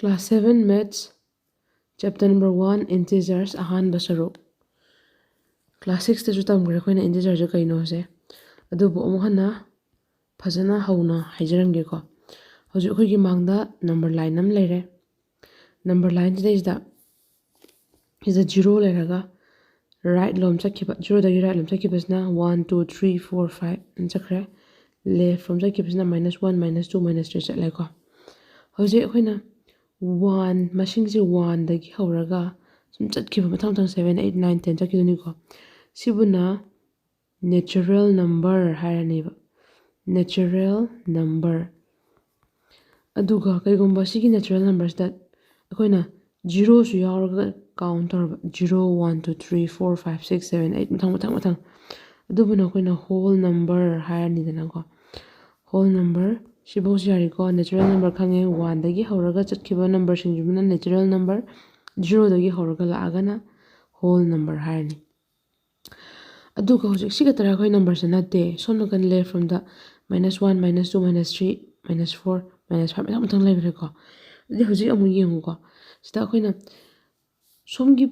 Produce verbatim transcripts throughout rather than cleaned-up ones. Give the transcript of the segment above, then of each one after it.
Class seven Maths, Chapter number one, Integers, ꯑꯍꯥꯟꯕ ꯁꯔꯨꯛ꯫ Class sixꯇꯁꯨ ꯇꯝꯈ꯭ꯔꯦ ꯑꯩꯈꯣꯏꯅ integerꯁꯦ ꯀꯩꯅꯣꯁꯦ꯫ ꯑꯗꯨꯕꯨ ꯑꯃꯨꯛ ꯍꯟꯅ ꯐꯖꯅ ꯍꯧꯅ ꯍꯥꯏꯖꯔꯝꯒꯦꯀꯣ꯫ ꯍꯧꯖꯤꯛ ꯑꯩꯈꯣꯏꯒꯤ ꯃꯥꯡꯗ number line ꯑꯃ ꯂꯩꯔꯦ꯫ Number lineꯁꯤꯗꯩꯁꯤꯗ ꯁꯤꯗ zero ꯂꯩꯔꯒ right ꯂꯣꯝ ꯆꯠꯈꯤꯕ, zeroꯗꯒꯤ right ꯂꯣꯝ ꯆꯠꯈꯤꯕꯁꯤꯅ one, two, three, four, five ꯑꯅ ꯆꯠꯈ꯭ꯔꯦ꯫ Left ꯂꯣꯝ ꯆꯠꯈꯤꯕꯁꯤꯅ minus one, minus two, minus three ꯆꯠꯂꯦꯀꯣ꯫ ꯍꯧꯖꯤꯛ ꯑꯩꯈꯣꯏꯅ one, ꯃꯁꯤꯡꯁꯦ oneꯗꯒꯤ ꯍꯧꯔꯒ ꯁꯨꯝ ꯆꯠꯈꯤꯕ, ꯃꯊꯪ ꯃꯊꯪ seven, eight, nine, ten ꯆꯠꯈꯤꯗꯣꯏꯅꯤꯀꯣ꯫ ꯁꯤꯕꯨꯅ natural number ꯍꯥꯏꯔꯅꯦꯕ, natural number꯫ ꯑꯗꯨꯒ ꯀꯩꯒꯨꯝꯕ ꯁꯤꯒꯤ natural numberꯁꯤꯗ ꯑꯩꯈꯣꯏꯅ zeroꯁꯨ ꯌꯥꯎꯔꯒ count ꯇꯧꯔꯕ, zero, one, two, three, four, five, six, seven, eight ꯃꯊꯪ ꯃꯊꯪ ꯃꯊꯪ, ꯑꯗꯨꯕꯨꯅ ꯑꯩꯈꯣꯏꯅ whole number ꯍꯥꯏꯔꯅꯤꯗꯅꯀꯣ꯫ Whole number ꯁꯤꯐꯧꯁꯤ ꯌꯥꯔꯦꯀꯣ꯫ Natural number ꯈꯪꯉꯦ, oneꯗꯒꯤ ꯍꯧꯔꯒ ꯆꯠꯈꯤꯕ numberꯁꯤꯡꯁꯤꯕꯨꯅ natural number, zeroꯗꯒꯤ ꯍꯧꯔꯒ ꯂꯥꯛꯑꯒꯅ whole number ꯍꯥꯏꯔꯅꯤ꯫ ꯑꯗꯨꯒ ꯍꯧꯖꯤꯛ ꯁꯤ ꯈꯛꯇꯔ ꯑꯩꯈꯣꯏ numberꯁꯦ ꯅꯠꯇꯦ, ꯁꯣꯝ ꯅꯥꯀꯟ left ꯂꯣꯝꯗ minus one, minus two, minus three, minus four, minus five ꯃꯊꯪ ꯃꯊꯪ ꯂꯩꯈ꯭ꯔꯦꯀꯣ꯫ ꯑꯗꯨꯗꯤ ꯍꯧꯖꯤꯛ ꯑꯃꯨꯛ ꯌꯦꯡꯉꯨꯀꯣ꯫ ꯁꯤꯗ ꯑꯩꯈꯣꯏꯅ ꯁꯣꯝꯒꯤ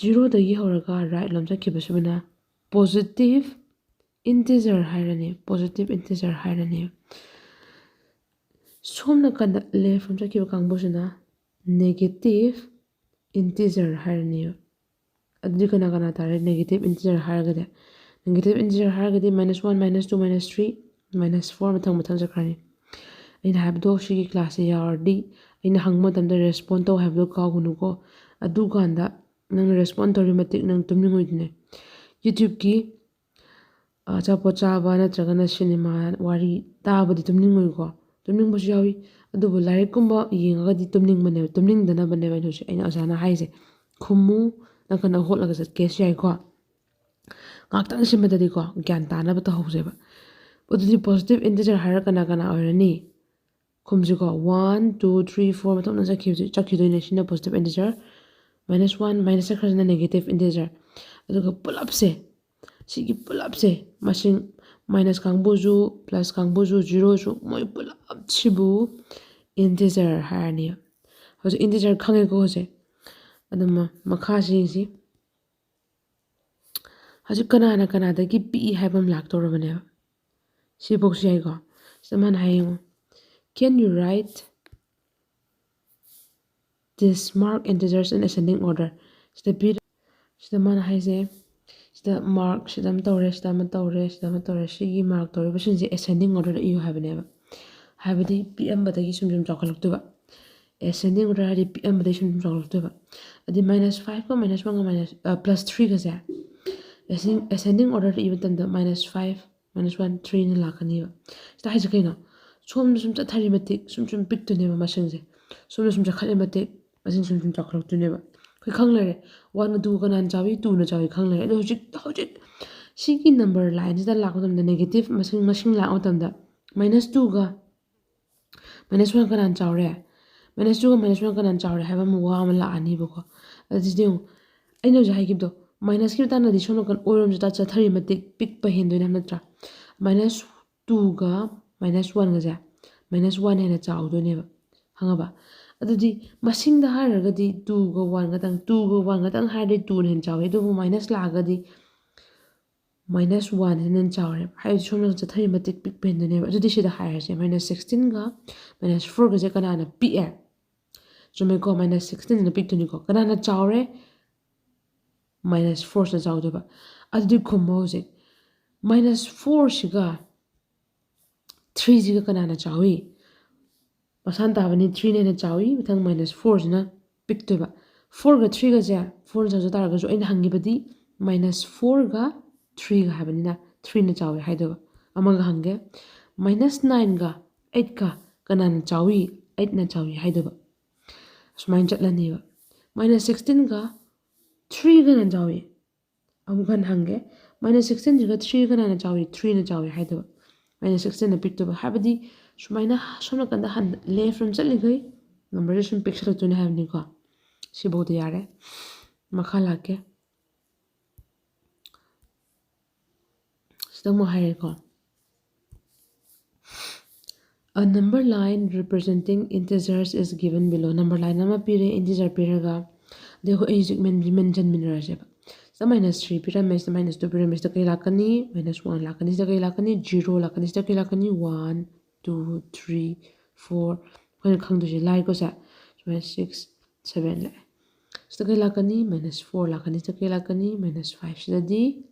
zeroꯗꯒꯤ ꯍꯧꯔꯒ right ꯂꯣꯝ ꯆꯠꯈꯤꯕꯁꯤꯕꯨꯅ positive integer ꯍꯥꯏꯔꯅꯤ, positive integer ꯍꯥꯏꯔꯅꯤ꯫ ꯁꯣꯝ ꯅꯥꯀꯟꯗ left ꯂꯣꯝ ꯆꯠꯈꯤꯕ ꯀꯥꯡꯕꯨꯁꯤꯅ negative integer ꯍꯥꯏꯔꯅꯤ꯫ ꯑꯗꯨꯗꯤ ꯀꯅꯥ ꯀꯅꯥ ꯇꯥꯔꯦ negative integer ꯍꯥꯏꯔꯒꯗꯤ? Negative integer ꯍꯥꯏꯔꯒꯗꯤ minus one, minus two, minus three, minus four ꯃꯊꯪ ꯃꯊꯪ ꯆꯠꯈ꯭ꯔꯅꯤ꯫ ꯑꯩꯅ ꯍꯥꯏꯕꯗꯣ ꯁꯤꯒꯤ classꯁꯦ ꯌꯥꯎꯔꯗꯤ ꯑꯩꯅ ꯍꯪꯕ ꯃꯇꯝꯗ respond ꯇꯧ ꯍꯥꯏꯕꯗꯣ ꯀꯥꯎꯒꯅꯨꯀꯣ꯫ ꯑꯗꯨꯀꯥꯟꯗ ꯅꯪꯅ respond ꯇꯧꯔꯤ ꯃꯇꯤꯛ ꯅꯪ ꯇꯨꯝꯅꯤꯡꯉꯣꯏꯗꯣꯏꯅꯦ꯫ YouTubeꯀꯤ ꯑꯆꯥꯄꯣꯠ ꯆꯥꯕ ꯅꯠꯇ꯭ꯔꯒꯅ cinema ꯋꯥꯔꯤ ꯇꯥꯕꯗꯤ ꯇꯨꯝꯅꯤꯡꯉꯣꯏꯀꯣ, ꯇꯨꯝꯅꯤꯡꯕꯁꯨ ꯌꯥꯎꯏ꯫ ꯑꯗꯨꯕꯨ ꯂꯥꯏꯔꯤꯛꯀꯨꯝꯕ ꯌꯦꯡꯉꯒꯗꯤ ꯇꯨꯝꯅꯤꯡꯕꯅꯦꯕ, ꯇꯨꯝꯅꯤꯡꯗꯅꯕꯅꯦꯕ ꯑꯩꯅ ꯍꯧꯖꯤꯛ, ꯑꯩꯅ ꯑꯣꯖꯥꯅ ꯍꯥꯏꯁꯦ꯫ ꯈꯨꯝꯃꯨ, ꯅꯥꯀꯟꯗ ꯍꯣꯠꯂꯒ ꯆꯠꯀꯦꯁꯨ ꯌꯥꯏꯀꯣ꯫ ꯉꯥꯛꯇꯪ ꯁꯤꯃꯗꯗꯤꯀꯣ ꯒ꯭ꯌꯥꯟ ꯇꯥꯅꯕ ꯇꯧꯍꯧꯁꯦꯕ꯫ ꯑꯗꯨꯗꯤ positive integer ꯍꯥꯏꯔ ꯀꯅꯥ ꯀꯅꯥ ꯑꯣꯏꯔꯅꯤ? ꯈꯨꯝꯁꯤꯀꯣ, one, two, three, four ꯃꯊꯪ ꯃꯊꯪ ꯆꯠꯈꯤꯕꯁꯤ, ꯆꯠꯈꯤꯗꯣꯏꯅꯦ꯫ ꯁꯤꯅ positive integer, minus one, minus ꯆꯠꯈ꯭ꯔꯁꯤꯅ negative integer꯫ ꯑꯗꯨꯒ ꯄꯨꯂꯞꯁꯦ, ꯁꯤꯒꯤ ꯄꯨꯂꯞꯁꯦ, ꯃꯁꯤꯡ minus ꯀꯥꯡꯕꯨꯁꯨ plus ꯀꯥꯡꯕꯨꯁꯨ zeroꯁꯨ, ꯃꯣꯏ ꯄꯨꯂꯞꯁꯤꯕꯨ integer ꯍꯥꯏꯔꯅꯤ꯫ ꯍꯧꯖꯤꯛ integer ꯈꯪꯉꯦꯀꯣ ꯍꯧꯖꯤꯛ꯫ ꯑꯗꯨꯝ ꯃꯈꯥꯁꯤ ꯌꯦꯡꯁꯤ꯫ ꯍꯧꯖꯤꯛ ꯀꯅꯥꯅ ꯀꯅꯥꯗꯒꯤ ꯄꯤꯛꯏ ꯍꯥꯏꯕ ꯑꯃ ꯂꯥꯛꯇꯧꯔꯕꯅꯦꯕ꯫ ꯁꯤꯐꯧꯁꯨ ꯌꯥꯏꯀꯣ꯫ ꯁꯤꯗ ꯃꯥꯅ ꯍꯥꯏ ꯌꯦꯡꯉꯣ, "Can you write this mark integers in ascending order?" ꯁꯤꯗ ꯄꯤ, ꯁꯤꯗ ꯃꯥꯅ ꯍꯥꯏꯁꯦ, ꯁꯤꯗ mark ꯁꯤꯗ ꯑꯃ ꯇꯧꯔꯦ, ꯁꯤꯗ ꯑꯃ ꯇꯧꯔꯦ, ꯁꯤꯗ ꯑꯃ ꯇꯧꯔꯦ, ꯁꯤꯒꯤ mark ꯇꯧꯔꯤꯕꯁꯤꯡꯁꯦ ascending orderꯗ ꯏꯌꯨ ꯍꯥꯏꯕꯅꯦꯕ꯫ ꯍꯥꯏꯕꯗꯤ ꯄꯤꯛꯑꯝꯕꯗꯒꯤ ꯁꯨꯝ ꯁꯨꯝ ꯆꯥꯎꯈꯠꯂꯛꯇꯣꯏꯕ꯫ Ascending order ꯍꯥꯏꯗꯤ ꯄꯤꯛꯑꯝꯕꯗꯒꯤ ꯁꯨꯝ ꯁꯨꯝ ꯆꯥꯎꯈꯠꯂꯛꯇꯣꯏꯕ꯫ ꯑꯗꯤ minus fiveꯀ minus oneꯒ minus plus threeꯒꯁꯦ ascending orderꯗ ꯏꯕ ꯃꯇꯝꯗ minus five, minus one, threeꯅ ꯂꯥꯛꯀꯅꯤꯕ꯫ ꯁꯤꯗ ꯍꯥꯏꯁꯦ ꯀꯩꯅꯣ? ꯁꯣꯝꯗ ꯁꯨꯝ ꯆꯠꯊꯔꯤ ꯃꯇꯤꯛ ꯁꯨꯝ ꯁꯨꯝ ꯄꯤꯛꯇꯣꯏꯅꯦꯕ ꯃꯁꯤꯡꯁꯦ꯫ ꯁꯣꯝꯗ ꯁꯨꯝ ꯆꯠꯈꯠꯂꯤ ꯃꯇꯤꯛ ꯃꯁꯤꯡ ꯁꯨꯝ ꯁꯨꯝ ꯆꯥꯎꯈꯠꯂꯛꯇꯣꯏꯅꯦꯕ꯫ ꯑꯩꯈꯣꯏ ꯈꯪ ꯂꯩꯔꯦ, oneꯒ twoꯒ ꯀꯅꯥꯅ ꯆꯥꯎꯏ? Twoꯅ ꯆꯥꯎꯏ ꯈꯪ ꯂꯩꯔꯦ꯫ ꯑꯗꯣ ꯍꯧꯖꯤꯛ, ꯍꯧꯖꯤꯛ ꯁꯤꯒꯤ number lineꯁꯤꯗ ꯂꯥꯛꯄ ꯃꯇꯝꯗ negative ꯃꯁꯤꯡ, ꯃꯁꯤꯡ ꯂꯥꯛꯄ ꯃꯇꯝꯗ minus twoꯒ minus one ꯀꯅꯥꯅ ꯆꯥꯎꯔꯦ? Minus twoꯒ minus one ꯀꯅꯥꯅ ꯆꯥꯎꯔꯦ ꯍꯥꯏꯕ ꯑꯃ ꯋꯥ ꯑꯃ ꯂꯥꯛꯑꯅꯤꯕꯀꯣ꯫ ꯑꯗꯨꯗꯤ ꯌꯦꯡꯉꯨ, ꯑꯩꯅ ꯍꯧꯖꯤꯛ ꯍꯥꯏꯈꯤꯕꯗꯣ, minusꯀꯤ ꯃꯇꯥꯡꯗꯗꯤ ꯁꯣꯝ ꯅꯥꯀꯟ ꯑꯣꯏꯔꯣꯝꯁꯤꯗ ꯆꯠꯊꯔꯤ ꯃꯇꯤꯛ ꯄꯤꯛꯄ ꯍꯦꯟꯗꯣꯏꯅꯦ ꯍꯥꯏꯕ ꯅꯠꯇ꯭ꯔꯥ? Minus twoꯒ minus oneꯒꯁꯦ, minus one ꯍꯦꯟꯅ ꯆꯥꯎꯗꯣꯏꯅꯦꯕ꯫ ꯈꯪꯉꯕ? ꯑꯗꯨꯗꯤ ꯃꯁꯤꯡꯗ ꯍꯥꯏꯔꯒꯗꯤ twoꯒ one ꯈꯛꯇꯪ, twoꯒ one ꯈꯛꯇꯪ ꯍꯥꯏꯔꯗꯤ twoꯅ ꯍꯦꯟꯅ ꯆꯥꯎꯋꯤ꯫ ꯑꯗꯨꯕꯨ minus ꯂꯥꯛꯑꯒꯗꯤ minus oneꯁꯤꯅ ꯍꯦꯟꯅ ꯆꯥꯎꯔꯦꯕ꯫ ꯍꯥꯏꯕꯗꯤ ꯁꯣꯝꯗ ꯆꯠꯊꯔꯤ ꯃꯇꯤꯛ ꯄꯤꯛꯄ ꯍꯦꯟꯗꯣꯏꯅꯦꯕ꯫ ꯑꯗꯨꯗꯤ ꯁꯤꯗ ꯍꯥꯏꯔꯁꯦ, minus sixteenꯒ minus fourꯒꯁꯦ ꯀꯅꯥꯅ ꯄꯤꯛꯑꯦ? ꯆꯨꯝꯃꯦꯀꯣ? Minus sixteenꯁꯤꯅ ꯄꯤꯛꯇꯣꯏꯅꯤꯀꯣ꯫ ꯀꯅꯥꯅ ꯆꯥꯎꯔꯦ? Minus fourꯁꯤꯅ ꯆꯥꯎꯗꯣꯏꯕ꯫ ꯑꯗꯨꯗꯤ ꯈꯨꯝꯃꯣ ꯍꯧꯖꯤꯛ, minus fourꯁꯤꯒ threeꯁꯤꯒ ꯀꯅꯥꯅ ꯆꯥꯎꯏ? ꯃꯁꯥꯟ ꯇꯥꯕꯅꯤ, threeꯅ ꯍꯦꯟꯅ ꯆꯥꯎꯏ꯫ ꯃꯊꯪ minus fourꯁꯤꯅ ꯄꯤꯛꯇꯣꯏꯕ꯫ Fourꯒ threeꯒꯁꯦ, fourꯅ ꯆꯥꯎꯖ ꯇꯥꯔꯒꯁꯨ ꯑꯩꯅ ꯍꯪꯉꯤꯕꯗꯤ minus fourꯒ threeꯒ ꯍꯥꯏꯕꯅꯤꯅ threeꯅ ꯆꯥꯎꯏ ꯍꯥꯏꯗꯣꯏꯕ꯫ ꯑꯃꯒ ꯍꯪꯒꯦ, minus nineꯒ eightꯀ ꯀꯅꯥꯅ ꯆꯥꯎꯏ? Eightꯅ ꯆꯥꯎꯏ ꯍꯥꯏꯗꯣꯏꯕ꯫ ꯁꯨꯃꯥꯏꯅ ꯆꯠꯂꯅꯦꯕ꯫ Minus sixteenꯒ threeꯒ ꯀꯅꯥꯅ ꯆꯥꯎꯏ? ꯑꯃꯨꯛ ꯍꯟꯅ ꯍꯪꯒꯦ, minus sixteenꯁꯤꯒ threeꯒ ꯀꯅꯥꯅ ꯆꯥꯎꯏ? Threeꯅ ꯆꯥꯎꯏ ꯍꯥꯏꯗꯣꯏꯕ꯫ Minus sixteenꯅ ꯄꯤꯛꯇꯣꯏꯕ꯫ ꯍꯥꯏꯕꯗꯤ ꯁꯨꯃꯥꯏꯅ ꯁꯣꯝ ꯅꯥꯀꯟꯗ ꯍꯟ-, left ꯔꯣꯝ ꯆꯠꯂꯤꯈꯩ numberꯁꯦ ꯁꯨꯝ ꯄꯤꯛꯁꯜꯂꯛꯇꯣꯏꯅꯦ ꯍꯥꯏꯕꯅꯤꯀꯣ꯫ ꯁꯤꯐꯧꯗ ꯌꯥꯔꯦ꯫ ꯃꯈꯥ ꯂꯥꯛꯀꯦ꯫ ꯁꯤꯗ ꯑꯃꯨꯛ ꯍꯥꯏꯔꯦꯀꯣ, A number line representing integers is given below. Number line ꯑꯃ ꯄꯤꯔꯦ, integer ꯄꯤꯔꯒ, ꯑꯗꯩ ꯑꯩꯈꯣꯏ ꯑꯩ ꯍꯧꯖꯤꯛ ꯃꯦꯟ- ꯃꯦꯟꯁꯤꯟꯃꯤꯟꯅꯔꯁꯦꯕ꯫ ꯁꯤꯗ minus three ꯄꯤꯔꯝꯃꯦ, ꯁꯤꯗ minus two ꯄꯤꯔꯝꯃꯦ, ꯁꯤꯗ ꯀꯩ ꯂꯥꯛꯀꯅꯤ? Minus one ꯂꯥꯛꯀꯅꯤ꯫ ꯁꯤꯗ ꯀꯩ ꯂꯥꯛꯀꯅꯤ? Zero ꯂꯥꯛꯀꯅꯤ꯫ ꯁꯤꯗ ꯀꯩ ꯂꯥꯛꯀꯅꯤ? One, two, three, four꯫ ꯑꯩꯈꯣꯏꯅ ꯈꯪꯗꯣꯏꯁꯦ ꯂꯥꯏꯀꯣ ꯁꯦ꯫ ꯁꯨꯃꯥꯏꯅ six, seven ꯂꯥꯛꯑꯦ꯫ ꯁꯤꯗ ꯀꯩ ꯂꯥꯛꯀꯅꯤ? Minus four ꯂꯥꯛꯀꯅꯤ꯫ ꯁꯤꯗ ꯀꯩ ꯂꯥꯛꯀꯅꯤ? Minus five꯫ ꯁꯤꯗꯗꯤ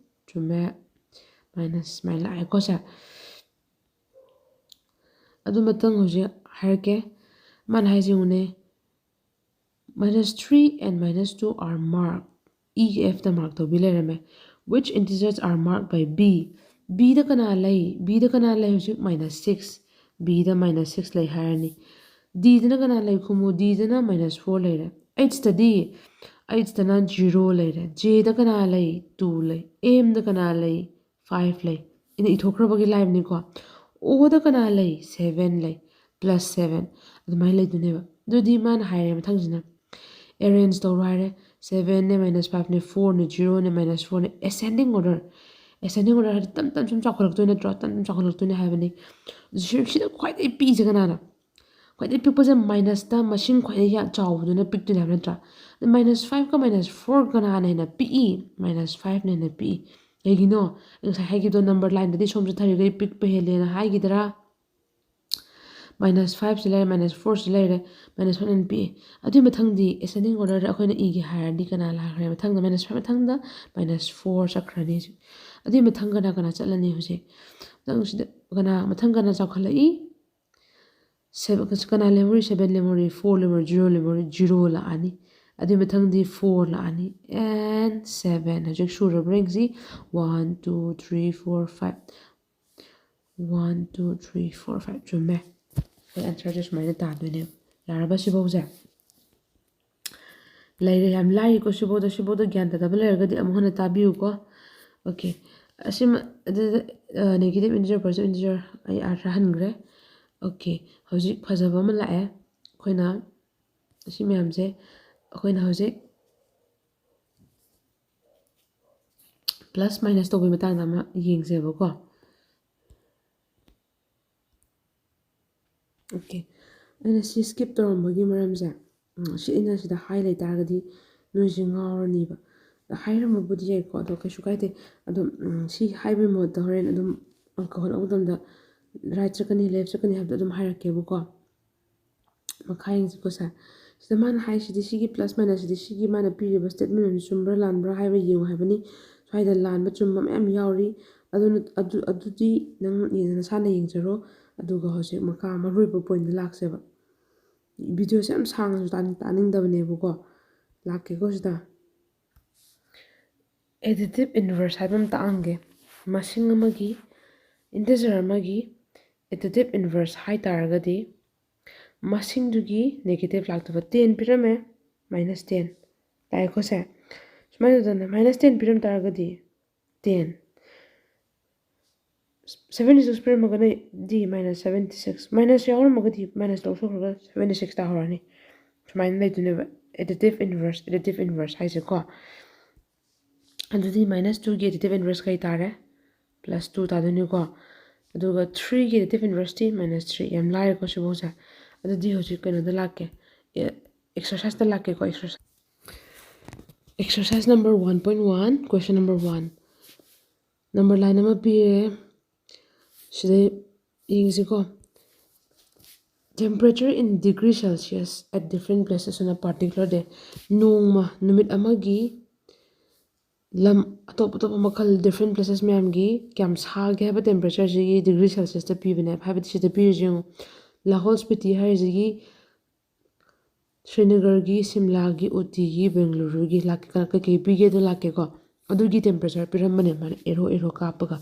ꯆꯨꯝꯃꯦ, minus ꯁꯨꯃꯥꯏꯅ ꯂꯥꯛꯑꯦꯀꯣ ꯁꯦ꯫ ꯑꯗꯨ ꯃꯊꯪ ꯍꯧꯖꯤꯛ ꯍꯥꯏꯔꯛꯀꯦ꯫ ꯃꯥꯅ ꯍꯥꯏꯁꯦ ꯌꯦꯡꯉꯨꯅꯦ, minus three and minus two are marked꯫ E ꯒ F ꯇ mark ꯇꯧꯕꯤ ꯂꯩꯔꯝꯃꯦ꯫ Which integers are marked by B? B ꯗ ꯀꯅꯥ ꯂꯩ? B ꯗ ꯀꯅꯥ ꯂꯩ ꯍꯧꯖꯤꯛ? Minus six꯫ B ꯗ minus six ꯂꯩ ꯍꯥꯏꯔꯅꯤ꯫ D ꯗꯅ ꯀꯅꯥ ꯂꯩ? ꯈꯨꯝꯃꯨ, D ꯗꯅ minus four ꯂꯩꯔꯦ꯫ H ꯇꯗꯤ, H ꯇꯅ zero ꯂꯩꯔꯦ꯫ J ꯗ ꯀꯅꯥ ꯂꯩ? Two ꯂꯩ꯫ M ꯗ ꯀꯅꯥ ꯂꯩ? Five ꯂꯩ꯫ ꯑꯩꯅ ꯏꯊꯣꯛꯈ꯭ꯔꯕꯒꯤ ꯂꯥꯏꯕꯅꯤꯀꯣ꯫ O ꯗ ꯀꯅꯥ ꯂꯩ? Seven ꯂꯩ꯫ Plus seven꯫ ꯑꯗꯨꯃꯥꯏꯅ ꯂꯩꯗꯣꯏꯅꯦꯕ꯫ ꯑꯗꯨꯗꯤ ꯃꯥꯅ ꯍꯥꯏꯔꯦ ꯃꯊꯪꯁꯤꯅ, arrange ꯇꯧꯔꯣ ꯍꯥꯏꯔꯦ꯫ Seven ꯅꯦ, minus five ꯅꯦ, four ꯅꯦ, zero ꯅꯦ, minus four ꯅꯦ, ascending order꯫ Ascending order ꯍꯥꯏꯗꯤ ꯇꯞ ꯇꯞ ꯁꯨꯝ ꯆꯥꯎꯈꯠꯂꯛꯇꯣꯏ ꯅꯠꯇ꯭ꯔꯣ? ꯇꯞ ꯇꯞ ꯆꯥꯎꯈꯠꯂꯛꯇꯣꯏꯅꯦ ꯍꯥꯏꯕꯅꯤ꯫ ꯁꯤ-, ꯁꯤꯗ ꯈ꯭ꯋꯥꯏꯗꯒꯤ ꯄꯤꯛꯏꯁꯦ ꯀꯅꯥꯅꯣ? ꯈ꯭ꯋꯥꯏꯗꯒꯤ ꯄꯤꯛꯄꯁꯦ minus ꯇ ꯃꯁꯤꯡ ꯈ꯭ꯋꯥꯏꯗꯒꯤ ꯌꯥ-, ꯆꯥꯎꯕꯗꯨꯅ ꯄꯤꯛꯇꯣꯏꯅꯦ ꯍꯥꯏꯕ ꯅꯠꯇ꯭ꯔꯥ? ꯑꯗ minus five ꯀ minus four ꯀꯅꯥꯅ ꯍꯦꯟꯅ ꯄꯤꯛꯏ? Minus five ꯅ ꯍꯦꯟꯅ ꯄꯤꯛꯏ꯫ ꯀꯩꯒꯤꯅꯣ? ꯑꯩ ꯉꯁꯥꯏ ꯍꯥꯏꯈꯤꯕꯗꯣ number line ꯗꯗꯤ ꯁꯣꯝ ꯆꯠꯊꯔꯤꯈꯩ ꯄꯤꯛꯄ ꯍꯦꯜꯂꯦꯅ ꯍꯥꯏꯈꯤꯗ꯭ꯔꯥ? Minus five ꯁꯤ ꯂꯩꯔꯦ, minus four ꯁꯤ ꯂꯩꯔꯦ, minus five ꯅ ꯍꯦꯟꯅ ꯄꯤꯛꯏ꯫ ꯑꯗꯨꯒꯤ ꯃꯊꯪꯗꯤ ascending order ꯗ ꯑꯩꯈꯣꯏꯅ ꯏꯒꯦ ꯍꯥꯏꯔꯗꯤ ꯀꯅꯥ ꯂꯥꯛꯈ꯭ꯔꯦ? ꯃꯊꯪꯗ minus five ꯃꯊꯪꯗ minus four ꯆꯠꯈ꯭ꯔꯅꯤ ꯍꯧꯖꯤꯛ꯫ ꯑꯗꯨꯒꯤ ꯃꯊꯪ ꯀꯅꯥ ꯀꯅꯥ ꯆꯠꯂꯅꯤ ꯍꯧꯖꯤꯛ? ꯃꯊꯪꯁꯤꯗ ꯀꯅꯥ, ꯃꯊꯪ ꯀꯅꯥ ꯆꯥꯎꯈꯠꯂꯛꯏ? Seven, ꯀꯅꯥ ꯂꯦꯝꯍꯧꯔꯤ? Seven ꯂꯦꯝꯍꯧꯔꯤ, four ꯂꯦꯝꯍꯧꯔꯤ, zero ꯂꯦꯝꯍꯧꯔꯤ, zero ꯂꯥꯛꯑꯅꯤ꯫ ꯑꯗꯨꯒꯤ ꯃꯊꯪꯗꯤ four ꯂꯥꯛꯑꯅꯤ꯫ And seven꯫ ꯍꯧꯖꯤꯛ ꯁꯨꯔꯕ꯭ꯔꯥ ꯌꯦꯡꯁꯤ꯫ One, two, three, four, five꯫ One, two, three, four, five꯫ ꯆꯨꯝꯃꯦ꯫ ꯑꯩꯈꯣꯏ answer ꯁꯦ ꯁꯨꯃꯥꯏꯅ ꯇꯥꯗꯣꯏꯅꯦꯕ꯫ ꯌꯥꯔꯕ ꯁꯤꯐꯧꯁꯦ? ꯂꯩꯔꯦ, ꯌꯥꯝ ꯂꯥꯏꯔꯤꯀꯣ ꯁꯤꯐꯧꯗ꯫ ꯁꯤꯐꯧꯗ ꯒ꯭ꯌꯥꯟ ꯇꯥꯗꯕ ꯂꯩꯔꯒꯗꯤ ꯑꯃꯨꯛ ꯍꯟꯅ ꯇꯥꯕꯤꯌꯨꯀꯣ꯫ Okay꯫ ꯑꯁꯤꯃ, ꯑꯗꯨꯗ, ꯑ, negative integer, positive integer ꯑꯩ ꯑꯥꯔꯊ ꯍꯟꯈ꯭ꯔꯦ꯫ Okay꯫ ꯍꯧꯖꯤꯛ ꯐꯖꯕ ꯑꯃ ꯂꯥꯛꯑꯦ꯫ ꯑꯩꯈꯣꯏꯅ ꯁꯤ ꯃꯌꯥꯝꯁꯦ ꯑꯩꯈꯣꯏꯅ ꯍꯧꯖꯤꯛ plus minus ꯇꯧꯕꯒꯤ ꯃꯇꯥꯡꯗ ꯑꯃ ꯌꯦꯡꯁꯦꯕꯀꯣ꯫ ꯑꯣꯀꯦ, ꯑꯩꯅ ꯁꯤ ꯁ꯭ꯀꯤꯞ ꯇꯧꯔꯝꯕꯒꯤ ꯃꯔꯝꯁꯦ, ꯎꯝ, ꯁꯤ ꯑꯩꯅ ꯁꯤꯗ ꯍꯥꯏ ꯂꯩꯇꯥꯔꯒꯗꯤ ꯅꯣꯏꯁꯦ ꯉꯥꯎꯔꯅꯤꯕ꯫ ꯍꯥꯏꯔꯝꯕꯕꯨꯗꯤ ꯌꯥꯏꯀꯣ, ꯑꯗꯣ ꯀꯩꯁꯨ ꯀꯥꯏꯗꯦ꯫ ꯑꯗꯣ, ꯎꯝ, ꯁꯤ ꯍꯥꯏꯕꯒꯤ ꯃꯍꯨꯠꯇ ꯍꯣꯔꯦꯟ ꯑꯗꯨꯝ ꯑꯪꯀ ꯍꯣꯠꯂꯛꯄ ꯃꯇꯝꯗ ꯔꯥꯏꯠ ꯆꯠꯀꯅꯤ, ꯂꯦꯐ ꯆꯠꯀꯅꯤ ꯍꯥꯏꯕꯗꯣ ꯑꯗꯨꯝ ꯍꯥꯏꯔꯛꯀꯦꯕꯀꯣ꯫ ꯃꯈꯥ ꯌꯦꯡꯁꯤꯀꯣ ꯁꯦ꯫ ꯁꯤꯗ ꯃꯥꯅ ꯍꯥꯏꯁꯤꯗꯤ ꯁꯤꯒꯤ ꯄ꯭ꯂꯁ ꯃꯥꯏꯅꯁꯁꯤꯗꯤ ꯁꯤꯒꯤ ꯃꯥꯅ ꯄꯤꯔꯤꯕ ꯁ꯭ꯇꯦꯠꯃꯦꯟ ꯑꯁꯤ ꯆꯨꯝꯕ꯭ꯔꯥ ꯂꯥꯟꯕ꯭ꯔꯥ ꯍꯥꯏꯕ ꯌꯦꯡꯉꯨ ꯍꯥꯏꯕꯅꯤ꯫ ꯁ꯭ꯋꯥꯏꯗ ꯂꯥꯟꯕ ꯆꯨꯝꯕ ꯃꯌꯥꯝ ꯌꯥꯎꯔꯤ꯫ ꯑꯗꯨꯅ, ꯑꯗꯨ, ꯑꯗꯨꯗꯤ ꯅꯪ ꯅꯁꯥꯅ ꯌꯦꯡꯖꯔꯣ꯫ ꯑꯗꯨꯒ ꯍꯧꯖꯤꯛ ꯃꯈꯥ ꯃꯔꯨ ꯑꯣꯏꯕ ꯄꯣꯏꯟꯗ ꯂꯥꯛꯁꯦꯕ꯫ ꯚꯤꯗꯤꯑꯣꯁꯦ ꯌꯥꯝ ꯁꯥꯡꯅꯁꯨ ꯇꯥꯅꯤꯡ-, ꯇꯥꯅꯤꯡꯗꯕꯅꯦꯕꯀꯣ꯫ ꯂꯥꯛꯀꯦꯀꯣ ꯁꯤꯗ꯫ Additive inverse ꯍꯥꯏꯕ ꯑꯃ ꯇꯥꯛꯑꯝꯒꯦ꯫ ꯃꯁꯤꯡ ꯑꯃꯒꯤ, integer ꯑꯃꯒꯤ additive inverse ꯍꯥꯏ ꯇꯥꯔꯒꯗꯤ ꯃꯁꯤꯡꯗꯨꯒꯤ negative ꯂꯥꯛꯇꯕ꯫ Ten ꯄꯤꯔꯝꯃꯦ, minus ten꯫ ꯇꯥꯏꯀꯣ ꯁꯦ? ꯁꯨꯃꯥꯏꯅ ꯇꯧꯗꯅ minus ten ꯄꯤꯔꯝ ꯇꯥꯔꯒꯗꯤ ten, seventy six ꯄꯤꯔꯝꯃꯒꯅ ꯗꯤ minus seventy six, minus ꯌꯥꯎꯔꯝꯃꯒꯗꯤ minus ꯂꯧꯊꯣꯛꯈ꯭ꯔꯒ seventy six ꯇꯥꯍꯧꯔꯅꯤ꯫ ꯁꯨꯃꯥꯏꯅ ꯂꯩꯗꯣꯏꯅꯦꯕ additive inverse, additive inverse ꯍꯥꯏꯁꯦꯀꯣ꯫ ꯑꯗꯨꯗꯤ minus twoꯒꯤ additive inverse ꯀꯩ ꯇꯥꯔꯦ? Plus two ꯇꯥꯗꯣꯏꯅꯤꯀꯣ꯫ ꯑꯗꯨꯒ threeꯒꯤ additive inverseꯇꯤ minus three꯫ ꯌꯥꯝ ꯂꯥꯏꯔꯦꯀꯣ ꯁꯤꯐꯧꯁꯦ꯫ ꯑꯗꯨꯗꯤ ꯍꯧꯖꯤꯛ ꯀꯩꯅꯣꯗ ꯂꯥꯛꯀꯦ, exerciseꯇ ꯂꯥꯛꯀꯦꯀꯣ꯫ Exercise, exercise number one point one, question number one꯫ Number line ꯑꯃ ꯄꯤꯔꯦ꯫ ꯁꯤꯗ ꯌꯦꯡꯁꯤꯀꯣ꯫ Temperature in degree Celsius at different places on a particular day꯫ ꯅꯣꯡꯃ, ꯅꯨꯃꯤꯠ ꯑꯃꯒꯤ ꯂꯝ ꯑꯇꯣꯞ ꯑꯇꯣꯞꯄ ꯃꯈꯜ, different places ꯃꯌꯥꯝꯒꯤ ꯀꯌꯥꯝ ꯁꯥꯒꯦ ꯍꯥꯏꯕ temperatureꯁꯤꯒꯤ degree Celsiusꯇ ꯄꯤꯕꯅꯦꯕ꯫ ꯍꯥꯏꯕꯗꯤ ꯁꯤꯗ ꯄꯤꯔꯤꯁꯦ ꯌꯦꯡꯉꯨ, ꯂꯥꯍꯣꯜ ꯁ꯭ꯄꯤꯇꯤ ꯍꯥꯏꯔꯤꯁꯤꯒꯤ ꯁ꯭ꯔꯤꯅꯒꯔꯒꯤ, ꯁꯤꯝꯂꯥꯒꯤ, ꯎꯇꯤꯒꯤ, ꯕꯦꯡꯒꯂꯨꯔꯨꯒꯤ ꯂꯥꯛꯀꯦ, ꯀꯩꯀꯩ ꯄꯤꯒꯦꯗꯣ ꯂꯥꯛꯀꯦꯀꯣ꯫ ꯑꯗꯨꯒꯤ temperature ꯄꯤꯔꯝꯕꯅꯦ ꯃꯥꯅ arrow, arrow ꯀꯥꯞꯄꯒ꯫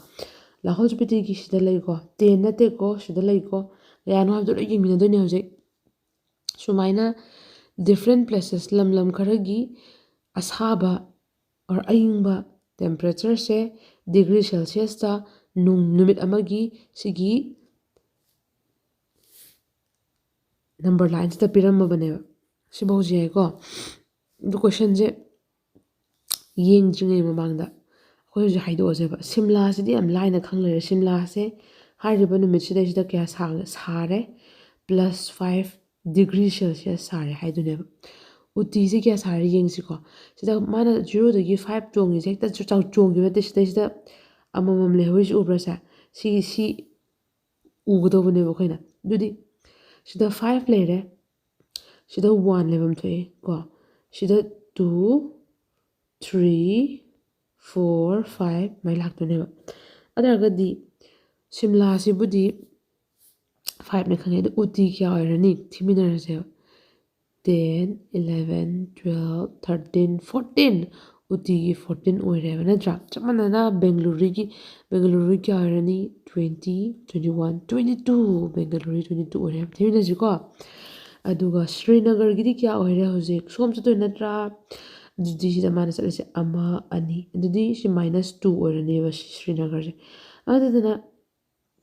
ꯂꯥꯍꯣꯜ ꯁ꯭ꯄꯤꯇꯤꯒꯤ ꯁꯤꯗ ꯂꯩꯀꯣ, ten ꯅꯠꯇꯦꯀꯣ, ꯁꯤꯗ ꯂꯩꯀꯣ, ꯀꯌꯥꯅꯣ ꯍꯥꯏꯕꯗꯣ ꯂꯣꯏ ꯌꯦꯡꯃꯤꯟꯅꯗꯣꯏꯅꯦ ꯍꯧꯖꯤꯛ꯫ ꯁꯨꯃꯥꯏꯅ different places, ꯂꯝ ꯂꯝ ꯈꯔꯒꯤ ꯑꯁꯥꯕ or ꯑꯏꯪꯕ temperatureꯁꯦ degree Celsiusꯇ ꯅꯨꯡ-, ꯅꯨꯃꯤꯠ ꯑꯃꯒꯤ ꯁꯤꯒꯤ number lineꯁꯤꯗ ꯄꯤꯔꯝꯃꯕꯅꯦꯕ꯫ ꯁꯤꯐꯧꯁꯦ ꯌꯥꯏꯀꯣ꯫ ꯑꯗꯨ questionꯁꯦ ꯌꯦꯡꯗ꯭ꯔꯤꯉꯩ ꯃꯃꯥꯡꯗ ꯑꯩꯈꯣꯏ ꯍꯧꯖꯤꯛ ꯍꯥꯏꯗꯣꯛꯑꯁꯦꯕ꯫ ꯁꯤꯝꯂꯥꯁꯤꯗꯤ ꯌꯥꯝ ꯂꯥꯏꯅ ꯈꯪ ꯂꯩꯔꯦ꯫ ꯁꯤꯝꯂꯥꯁꯦ ꯍꯥꯏꯔꯤꯕ ꯅꯨꯃꯤꯠꯁꯤꯗꯩꯁꯤꯗ ꯀꯌꯥ ꯁꯥ-, ꯁꯥꯔꯦ? plus five degree Celsius ꯁꯥꯔꯦ ꯍꯥꯏꯗꯨꯅꯦꯕ꯫ ꯎꯇꯤꯁꯦ ꯀꯌꯥ ꯁꯥꯔꯦ ꯌꯦꯡꯁꯤꯀꯣ꯫ ꯁꯤꯗ ꯃꯥꯅ zero ꯗꯒꯤ five ꯆꯣꯡꯉꯤꯁꯦ ꯍꯦꯛꯇ ꯆ-, ꯆꯥꯎ-, ꯆꯣꯡꯈꯤꯕ ꯅꯠꯇꯦ꯫ ꯁꯤꯗꯩꯁꯤꯗ ꯑꯃꯃꯝ ꯂꯩꯍꯧꯔꯤꯁꯤ ꯎꯕ꯭ꯔꯥ ꯁꯦ? ꯁꯤ, ꯁꯤ ꯎꯒꯗꯧꯕꯅꯦꯕ ꯑꯩꯈꯣꯏꯅ꯫ ꯑꯗꯨꯗꯤ ꯁꯤꯗ five ꯂꯩꯔꯦ, ꯁꯤꯗ one ꯂꯩꯐꯝ ꯊꯣꯛꯑꯦ ꯀꯣ, ꯁꯤꯗ two, three, four, five ꯃꯥꯏ ꯂꯥꯛꯇꯣꯏꯅꯦꯕ꯫ ꯑꯗꯨ ꯑꯣꯏꯔꯒꯗꯤ ꯁꯤꯝꯂꯥꯁꯤꯕꯨꯗꯤ fiveꯅ ꯈꯪꯉꯦ꯫ ꯑꯗꯨ ꯎꯇꯤ ꯀꯌꯥ ꯑꯣꯏꯔꯅꯤ ꯊꯤꯃꯤꯟꯅꯔꯁꯦꯕ꯫ Ten, eleven, twelve, thirteen, fourteen꯫ ꯎꯇꯤꯒꯤ fourteen ꯑꯣꯏꯔꯦꯕ, ꯅꯠꯇ꯭ꯔꯥ? ꯆꯞ ꯃꯥꯟꯅꯅ ꯕꯦꯡꯒꯂꯨꯔꯨꯒꯤ, ꯕꯦꯡꯒꯂꯨꯔꯨꯒꯤ ꯀꯌꯥ ꯑꯣꯏꯔꯅꯤ? Twenty, twenty one, twenty two꯫ ꯕꯦꯡꯒꯂꯨꯔꯨꯒꯤ twenty two ꯑꯣꯏꯔꯦ꯫ ꯊꯤꯃꯤꯟꯅꯁꯤꯀꯣ꯫ ꯑꯗꯨꯒ ꯁ꯭ꯔꯤꯅꯒꯔꯒꯤꯗꯤ ꯀꯌꯥ ꯑꯣꯏꯔꯦ? ꯍꯧꯖꯤꯛ ꯁꯣꯝ ꯆꯠꯇꯣꯏ ꯅꯠꯇ꯭ꯔꯥ? ꯑꯗꯨꯗꯤ ꯁꯤꯗ ꯃꯥꯅ ꯆꯠꯂꯤꯁꯦ ꯑꯃ, ꯑꯅꯤ꯫ ꯑꯗꯨꯗꯤ ꯁꯤ minus two ꯑꯣꯏꯔꯅꯦꯕ ꯁꯤ ꯁ꯭ꯔꯤꯅꯒꯔꯁꯦ꯫ ꯑꯗꯨꯗꯨꯅ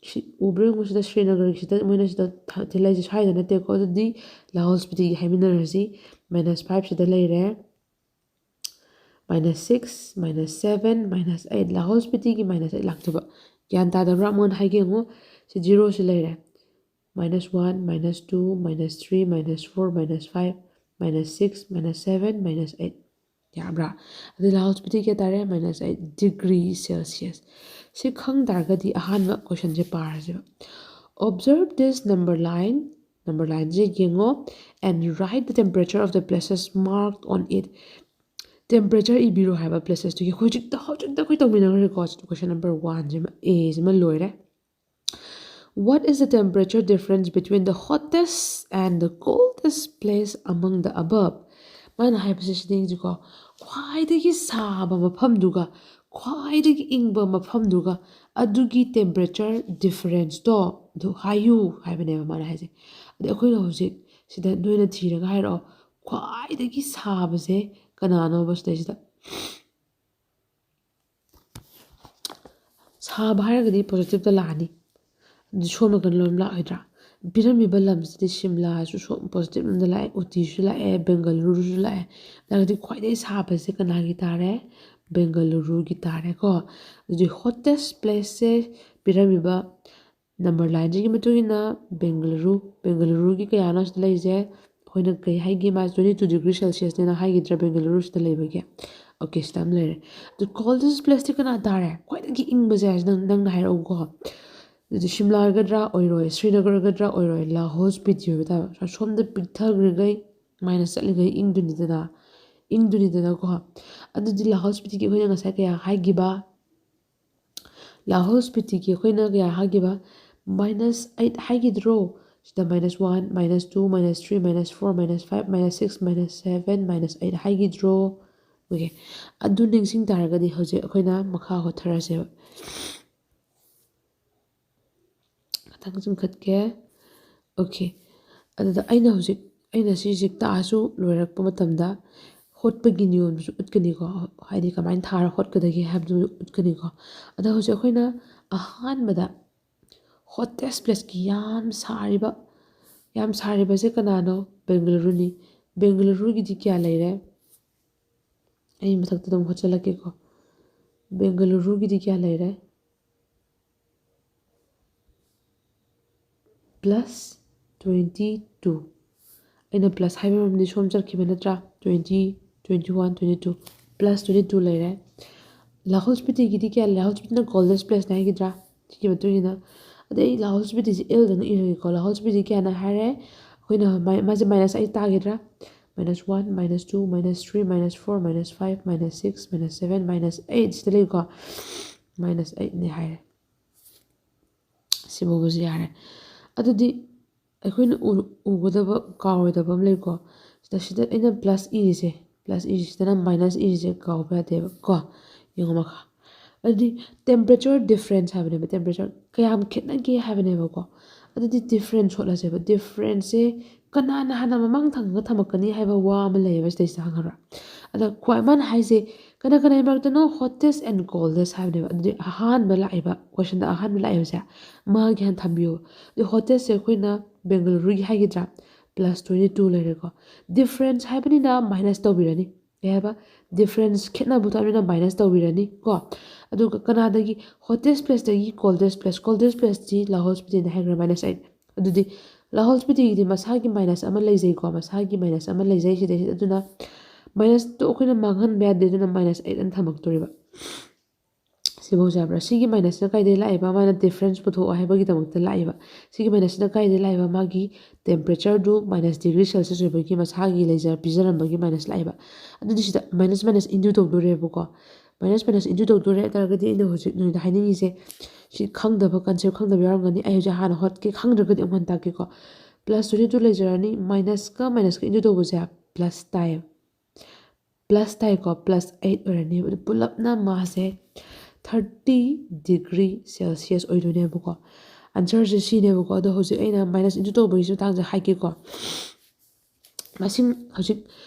ꯁꯤ ꯎꯕ꯭ꯔꯥ ꯌꯦꯡꯉꯨ, ꯁꯤꯗ ꯁ꯭ꯔꯤꯅꯒꯔꯒꯤꯁꯤꯗ ꯃꯣꯏꯅ ꯁꯤꯗ ꯊ-, ꯊꯤꯜꯂꯛꯏꯁꯦ ꯁ꯭ꯋꯥꯏꯗ ꯅꯠꯇꯦꯀꯣ꯫ ꯑꯗꯨꯗꯤ ꯂꯥꯍꯣꯜ ꯁ꯭ꯄꯤꯇꯤꯒꯤ ꯍꯥꯏꯃꯤꯟꯅꯔꯁꯤ꯫ Minus five ꯁꯤꯗ ꯂꯩꯔꯦ, minus six, minus seven, minus eight꯫ ꯂꯥꯍꯣꯜ ꯁ꯭ꯄꯤꯇꯤꯒꯤ minus eight ꯂꯥꯛꯇꯣꯏꯕ꯫ ꯒ꯭ꯌꯥꯟ ꯇꯥꯗꯕ꯭ꯔꯥ? ꯑꯃꯨꯛ ꯍꯟꯅ ꯍꯥꯏꯒꯦ ꯌꯦꯡꯉꯨ꯫ ꯁꯤ zero ꯁꯤ ꯂꯩꯔꯦ, minus one, minus two, minus three, minus four, minus five, minus six, minus seven, minus eight꯫ ꯌꯥꯕ꯭ꯔꯥ? ꯑꯗꯨ ꯂꯥꯍꯣꯜ ꯁ꯭ꯄꯤꯇꯤ ꯀꯌꯥ ꯇꯥꯔꯦ? Minus eight degree Celsius꯫ ꯁꯤ ꯈꯪ ꯇꯥꯔꯒꯗꯤ ꯑꯍꯥꯟꯕ questionꯁꯦ ꯄꯥꯔꯁꯦꯕ꯫ Observe this number line, number lineꯁꯦ ꯌꯦꯡꯉꯣ, and write the temperature of the places marked on it꯫ Temperature ꯏꯕꯤꯔꯣ ꯍꯥꯏꯕ placesꯇꯨꯒꯤ꯫ ꯍꯧꯖꯤꯛꯇ, ꯍꯧꯖꯤꯛꯇ ꯑꯩꯈꯣꯏ ꯇꯧꯃꯤꯟꯅꯈ꯭ꯔꯦꯀꯣ, question number oneꯁꯤꯃ, Aꯁꯤꯃ ꯂꯣꯏꯔꯦ꯫ What is the temperature difference between the hottest and the coldest place among the above? ꯃꯥꯅ ꯍꯥꯏꯕꯁꯦ ꯁꯤꯗ ꯌꯦꯡꯁꯤꯀꯣ, ꯈ꯭ꯋꯥꯏꯗꯒꯤ ꯁꯥꯕ ꯃꯐꯝꯗꯨꯒ ꯈ꯭ꯋꯥꯏꯗꯒꯤ ꯏꯪꯕ ꯃꯐꯝꯗꯨꯒ ꯑꯗꯨꯒꯤ temperature differenceꯇꯣ ꯑꯗꯨ ꯍꯥꯏꯌꯨ ꯍꯥꯏꯕꯅꯦꯕ ꯃꯥꯅ ꯍꯥꯏꯁꯦ꯫ ꯑꯗꯩ ꯑꯩꯈꯣꯏꯅ ꯍꯧꯖꯤꯛ ꯁꯤꯗ ꯅꯣꯏꯅ ꯊꯤꯔꯒ ꯍꯥꯏꯔꯛꯑꯣ, ꯈ꯭ꯋꯥꯏꯗꯒꯤ ꯁꯥꯕꯁꯦ ꯀꯅꯥꯅꯣꯕ ꯁꯤꯗꯩꯁꯤꯗ? ꯁꯥꯕ ꯍꯥꯏꯔꯒꯗꯤ positiveꯇ ꯂꯥꯛꯑꯅꯤ, ꯑꯗꯨ ꯁꯣꯝ ꯅꯥꯀꯟ ꯂꯣꯝ ꯂꯥꯛꯑꯣꯏꯗ꯭ꯔꯥ? ꯄꯤꯔꯝꯃꯤꯕ ꯂꯝꯁꯤꯗꯤ ꯁꯤꯝꯂꯥꯁꯨ ꯁꯣꯝ positiveꯂꯣꯝꯗ ꯂꯥꯛꯑꯦ, ꯎꯇꯤꯁꯨ ꯂꯥꯛꯑꯦ, ꯕꯦꯡꯒꯂꯨꯔꯨꯁꯨ ꯂꯥꯛꯑꯦ꯫ ꯑꯗꯨꯗꯤ ꯈ꯭ꯋꯥꯏꯗꯒꯤ ꯁꯥꯕꯁꯦ ꯀꯅꯥꯒꯤ ꯇꯥꯔꯦ? ꯕꯦꯡꯒꯂꯨꯔꯨꯒꯤ ꯇꯥꯔꯦꯀꯣ꯫ ꯑꯗꯨꯗꯤ hottest placeꯁꯦ ꯄꯤꯔꯝꯃꯤꯕ ꯅꯝꯕꯔ ꯂꯥꯏꯟꯁꯤꯒꯤ ꯃꯇꯨꯡ ꯏꯟꯅ ꯕꯦꯡꯒꯂꯨꯔꯨ, ꯕꯦꯡꯒꯂꯨꯔꯨꯒꯤ ꯀꯌꯥꯅꯣ ꯁꯤꯗ ꯂꯩꯔꯤꯁꯦ? ꯑꯩꯈꯣꯏꯅ ꯀꯩ ꯍꯥꯏꯒꯦ? ꯃꯥ twenty two degree Celsiusꯅꯦꯅ ꯍꯥꯏꯈꯤꯗ꯭ꯔꯥ ꯕꯦꯡꯒꯂꯨꯔꯨꯁꯤꯗ ꯂꯩꯕꯒꯤ? Okay, ꯁꯤꯗ ꯑꯃ ꯂꯩꯔꯦ꯫ ꯑꯗꯨ coldest placeꯇꯤ ꯀꯅꯥ ꯇꯥꯔꯦ? ꯈ꯭ꯋꯥꯏꯗꯒꯤ ꯏꯪꯕꯁꯦ ꯍꯥꯏꯁꯦ ꯅꯪ, ꯅꯪꯅ ꯍꯥꯏꯔꯛꯎꯀꯣ꯫ ꯑꯗꯨꯗꯤ ꯁꯤꯝꯂꯥꯒꯗ꯭ꯔꯥ ꯑꯣꯏꯔꯣꯏ, ꯁ꯭ꯔꯤꯅꯒꯔꯒꯗ꯭ꯔꯥ ꯑꯣꯏꯔꯣꯏ, ꯂꯥꯍꯣꯜ ꯁ꯭ꯄꯤꯇꯤ ꯑꯣꯏꯕ ꯇꯥꯕ꯫ ꯑꯁꯣꯝꯗ ꯄꯤꯛꯊꯈ꯭ꯔꯤꯈꯩ, ꯃꯥꯏꯅꯁ ꯆꯠꯂꯤꯈꯩ ꯏꯪꯗꯣꯏꯅꯤꯗꯅ, ꯏꯪꯗꯣꯏꯅꯤꯗꯅꯀꯣ꯫ ꯑꯗꯨꯗꯤ ꯂꯥꯍꯣꯜ ꯁ꯭ꯄꯤꯇꯤꯒꯤ ꯑꯩꯈꯣꯏꯅ ꯉꯁꯥꯏ ꯀꯌꯥ ꯍꯥꯏꯈꯤꯕ? ꯂꯥꯍꯣꯜ ꯁ꯭ꯄꯤꯇꯤꯒꯤ ꯑꯩꯈꯣꯏꯅ ꯀꯌꯥ ꯍꯥꯏꯈꯤꯕ? Minus eight ꯍꯥꯏꯈꯤꯗ꯭ꯔꯣ? ꯁꯤꯗ minus one, minus two, minus three, minus four, minus five, minus six, minus seven, minus eight ꯍꯥꯏꯈꯤꯗ꯭ꯔꯣ? Okay, ꯑꯗꯨ ꯅꯤꯡꯁꯤꯡ ꯇꯥꯔꯒꯗꯤ ꯍꯧꯖꯤꯛ ꯑꯩꯈꯣꯏꯅ ꯃꯈꯥ ꯍꯣꯠꯊꯔꯁꯦꯕ꯫ ꯈꯤꯇꯪ ꯆꯤꯡꯈꯠꯀꯦ꯫ Okay, ꯑꯗꯨꯗ ꯑꯩꯅ ꯍꯧꯖꯤꯛ, ꯑꯩꯅ ꯁꯤꯁꯦ ꯇꯥꯛꯑꯁꯨ ꯂꯣꯏꯔꯛꯄ ꯃꯇꯝꯗ ꯍꯣꯠꯄꯒꯤ ꯅꯤꯌꯣꯝꯗꯨꯁꯨ ꯎꯠꯀꯅꯤꯀꯣ, ꯍꯥꯏꯗꯤ ꯀꯃꯥꯏꯅ ꯊꯥꯔ ꯍꯣꯠꯀꯗꯒꯦ ꯍꯥꯏꯕꯗꯨ ꯎꯠꯀꯅꯤꯀꯣ꯫ ꯑꯗꯣ ꯍꯧꯖꯤꯛ ꯑꯩꯈꯣꯏꯅ ꯑꯍꯥꯟꯕꯗ hottest placeꯀꯤ ꯌꯥꯝ ꯁꯥꯔꯤꯕ, ꯌꯥꯝ ꯁꯥꯔꯤꯕꯁꯦ ꯀꯅꯥꯅꯣ? ꯕꯦꯡꯒꯂꯨꯔꯨꯅꯤ꯫ ꯕꯦꯡꯒꯂꯨꯔꯨꯒꯤꯗꯤ ꯀꯌꯥ ꯂꯩꯔꯦ? ꯑꯩ ꯃꯊꯛꯇ ꯑꯗꯨꯝ ꯍꯣꯠꯆꯜꯂꯛꯀꯦꯀꯣ꯫ ꯕꯦꯡꯒꯂꯨꯔꯨꯒꯤꯗꯤ ꯀꯌꯥ ꯂꯩꯔꯦ? Plus twenty two꯫ ꯑꯩꯅ plus ꯍꯥꯏꯕ ꯃꯔꯝꯗꯤ ꯁꯣꯝ ꯆꯠꯈꯤꯕ ꯅꯠꯇ꯭ꯔꯥ? Twenty, twenty one, twenty two꯫ Plus twenty two ꯂꯩꯔꯦ꯫ ꯂꯥꯍꯣꯜ ꯁ꯭ꯄꯤꯇꯤꯒꯤꯗꯤ ꯀꯌꯥ? ꯂꯥꯍꯣꯜ ꯁ꯭ꯄꯤꯇꯤꯅ coldest placeꯅꯦ ꯍꯥꯏꯈꯤꯗ꯭ꯔꯥ? ꯁꯤꯒꯤ ꯃꯇꯨꯡ ꯏꯟꯅ꯫ ꯑꯗꯩ ꯑꯩ ꯂꯥꯍꯣꯜ ꯁ꯭ꯄꯤꯇꯤꯁꯦ Lꯗꯅ ꯏꯔꯒꯦꯀꯣ꯫ ꯂꯥꯍꯣꯜ ꯁ꯭ꯄꯤꯇꯤ ꯀꯌꯥꯅ ꯍꯥꯏꯔꯦ? ꯑꯩꯈꯣꯏꯅ ꯃꯥ-, ꯃꯥꯁꯦ minus eight ꯇꯥꯈꯤꯗ꯭ꯔꯥ? Minus one, minus two, minus three, minus four, minus five, minus six, minus seven, minus eight ꯁꯤꯗ ꯂꯩꯀꯣ꯫ Minus eightꯅꯦ ꯍꯥꯏꯔꯦ꯫ ꯁꯤꯐꯥꯎꯕꯁꯤ ꯌꯥꯔꯦ꯫ ꯑꯗꯨꯗꯤ ꯑꯩꯈꯣꯏꯅ ꯎ-, ꯎꯒꯗꯕ, ꯀꯥꯎꯔꯣꯏꯗꯕ ꯑꯃ ꯂꯩꯀꯣ꯫ ꯁꯤꯗ, ꯁꯤꯗ ꯑꯩꯅ plus ꯏꯔꯤꯁꯦ, plus ꯏꯔꯤꯁꯤꯗꯅ minus ꯏꯔꯤꯁꯦ ꯀꯥꯎꯕ ꯌꯥꯗꯦꯕ ꯀꯣ꯫ ꯌꯦꯡꯉꯣ ꯃꯈꯥ꯫ ꯑꯗꯨꯗꯤ temperature difference ꯍꯥꯏꯕꯅꯦꯕ, temperature ꯀꯌꯥꯝ ꯈꯦꯠꯅꯒꯦ ꯍꯥꯏꯕꯅꯦꯕꯀꯣ꯫ ꯑꯗꯨꯗꯤ difference ꯍꯣꯠꯂꯁꯦꯕ꯫ Differenceꯁꯦ ꯀꯅꯥꯅ ꯍꯥꯟꯅ ꯃꯃꯥꯡ ꯊꯪꯕ ꯊꯝꯃꯛꯀꯅꯤ ꯍꯥꯏꯕ ꯋꯥ ꯑꯃ ꯂꯩꯌꯦꯕ ꯁꯤꯗꯩꯁꯤꯗ, ꯈꯪꯉꯕ꯭ꯔꯥ? ꯑꯗ ꯈ꯭ꯋꯥꯏ, ꯃꯥꯅ ꯍꯥꯏꯁꯦ ꯀꯅꯥ ꯀꯅꯥꯒꯤ ꯃꯔꯛꯇꯅꯣ hottest and coldest ꯍꯥꯏꯕꯅꯦꯕ꯫ ꯑꯗꯨꯗꯤ ꯑꯍꯥꯟꯕ ꯂꯥꯛꯏꯕ, questionꯗ ꯑꯍꯥꯟꯕ ꯂꯥꯛꯏꯕꯁꯦ ꯃꯥꯒꯤ ꯍꯥꯟꯅ ꯊꯝꯕꯤꯌꯣ꯫ ꯑꯗꯨ hottestꯁꯦ ꯑꯩꯈꯣꯏꯅ ꯕꯦꯡꯒꯂꯨꯔꯨꯒꯤ ꯍꯥꯏꯈꯤꯗ꯭ꯔꯥ? Plus twenty two ꯂꯩꯔꯦꯀꯣ꯫ Difference ꯍꯥꯏꯕꯅꯤꯅ minus ꯇꯧꯕꯤꯔꯅꯤ꯫ ꯀꯩ ꯍꯥꯏꯕ, ꯗꯤꯐ꯭ꯔꯦꯟꯁ ꯈꯦꯠꯅꯕ ꯊꯣꯛꯑꯕꯅꯤꯅ ꯃꯥꯏꯅꯁ ꯇꯧꯕꯤꯔꯅꯤ ꯀꯣ꯫ ꯑꯗꯨꯒ ꯀꯅꯥꯗꯒꯤ? ꯍꯣꯇꯦꯁ ꯄ꯭ꯂꯦꯁꯇꯒꯤ ꯀꯣꯜꯗꯦꯁ ꯄ꯭ꯂꯦꯁ꯫ ꯀꯣꯜꯗꯦꯁ ꯄ꯭ꯂꯦꯁꯇꯤ ꯂꯥꯍꯣꯜ ꯁ꯭ꯄꯤꯇꯤꯅ ꯍꯥꯏꯈ꯭ꯔꯦ, ꯃꯥꯏꯅꯁ ꯑꯩꯠ꯫ ꯑꯗꯨꯗꯤ ꯂꯥꯍꯣꯜ ꯁ꯭ꯄꯤꯇꯤꯒꯤꯗꯤ ꯃꯁꯥꯒꯤ ꯃꯥꯏꯅꯁ ꯑꯃ ꯂꯩꯖꯩꯀꯣ, ꯃꯁꯥꯒꯤ ꯃꯥꯏꯅꯁ ꯑꯃ ꯂꯩꯖꯩ ꯁꯤꯗꯩꯁꯤꯗ꯫ ꯑꯗꯨꯅ ꯃꯥꯏꯅꯁꯇꯣ ꯑꯩꯈꯣꯏꯅ ꯃꯥꯡꯍꯟꯕ ꯌꯥꯗꯦ, ꯑꯗꯨꯅ ꯃꯥꯏꯅꯁ ꯑꯩꯠ ꯑꯅ ꯊꯝꯃꯛꯇꯣꯔꯤꯕ꯫ ꯁꯤꯐꯧꯁꯦ ꯌꯥꯕ꯭ꯔꯥ? ꯁꯤꯒꯤ ꯃꯥꯏꯅꯁꯁꯤꯅ ꯀꯥꯏꯗꯒꯤ ꯂꯥꯛꯏꯕ? ꯃꯥꯅ ꯗꯤꯐ꯭ꯔꯦꯟꯁ ꯄꯨꯊꯣꯛꯑꯣ ꯍꯥꯏꯕꯒꯤꯗꯃꯛꯇ ꯂꯥꯛꯏꯕ꯫ ꯁꯤꯒꯤ ꯃꯥꯏꯅꯁꯁꯤꯅ ꯀꯥꯏꯗꯒꯤ ꯂꯥꯛꯏꯕ? ꯃꯥꯒꯤ ꯇꯦꯝꯄꯔꯦꯆꯔꯗꯨ ꯃꯥꯏꯅꯁ ꯗꯤꯒ꯭ꯔꯤ ꯁꯦꯜꯁꯤꯌꯁ ꯑꯣꯏꯕꯒꯤ ꯃꯁꯥꯒꯤ ꯂꯩꯖ ꯄꯤꯖꯔꯝꯕꯒꯤ ꯃꯥꯏꯅꯁ ꯂꯥꯛꯏꯕ꯫ ꯑꯗꯨꯗꯤ ꯁꯤꯗ ꯃꯥꯏꯅꯁ ꯃꯥꯏꯅꯁ ꯏꯟꯇꯨ ꯇꯧꯗꯣꯔꯦꯕꯀꯣ꯫ ꯃꯥꯏꯅꯁ ꯃꯥꯏꯅꯁ ꯏꯟꯇꯨ ꯇꯧꯗꯣꯔꯦ ꯍꯥꯏ ꯇꯥꯔꯒꯗꯤ ꯑꯩꯅ ꯍꯧꯖꯤꯛ ꯅꯣꯏꯗ ꯍꯥꯏꯅꯤꯡꯉꯤꯁꯦ, ꯁꯤ ꯈꯪꯗꯕ, ꯀꯟꯁꯦꯞ ꯈꯪꯗꯕ ꯌꯥꯎꯔꯝꯒꯅꯤ꯫ ꯑꯩ ꯍꯧꯖꯤꯛ ꯍꯥꯟꯅ ꯍꯣꯠꯀꯦ, ꯈꯪꯗ꯭ꯔꯒꯗꯤ ꯑꯃꯨꯛ ꯍꯟꯅ ꯇꯥꯛꯀꯦꯀꯣ꯫ ꯄ꯭ꯂꯁ ꯇ꯭ꯋꯦꯟꯇꯤ ꯇꯨ ꯂꯩꯖꯔꯅꯤ, ꯃꯥꯏꯅꯁꯀ ꯃꯥꯏꯅꯁꯀ ꯏꯟꯇꯨ ꯇꯧꯕꯁꯦ ꯄ꯭ꯂꯁ ꯇꯥꯏꯌꯦꯕ꯫ ꯄ꯭ꯂꯁ ꯇꯥꯏꯀꯣ, ꯄ꯭ꯂꯁ ꯑꯩꯠ ꯑꯣꯏꯔꯅꯦꯕ꯫ ꯑꯗꯨ ꯄꯨꯂꯞꯅ ꯃꯥꯁꯦ ꯊꯥꯔꯇꯤ ꯗꯤꯒ꯭ꯔꯤ ꯁꯦꯜꯁꯤꯌꯁ ꯑꯣꯏꯗꯣꯏꯅꯦꯕꯀꯣ꯫ ꯑꯟꯁꯔꯁꯦ ꯁꯤꯅꯦꯕꯀꯣ꯫ ꯑꯗꯣ ꯍꯧꯖꯤꯛ ꯑꯩꯅ ꯃꯥꯏꯅꯁ ꯏꯟꯇꯨ ꯇꯧꯕꯒꯤꯁꯨ ꯃꯇꯥꯡꯁꯦ ꯍꯥꯏꯒꯦꯀꯣ꯫ ꯃꯁꯤꯡ ꯍꯧꯖꯤꯛ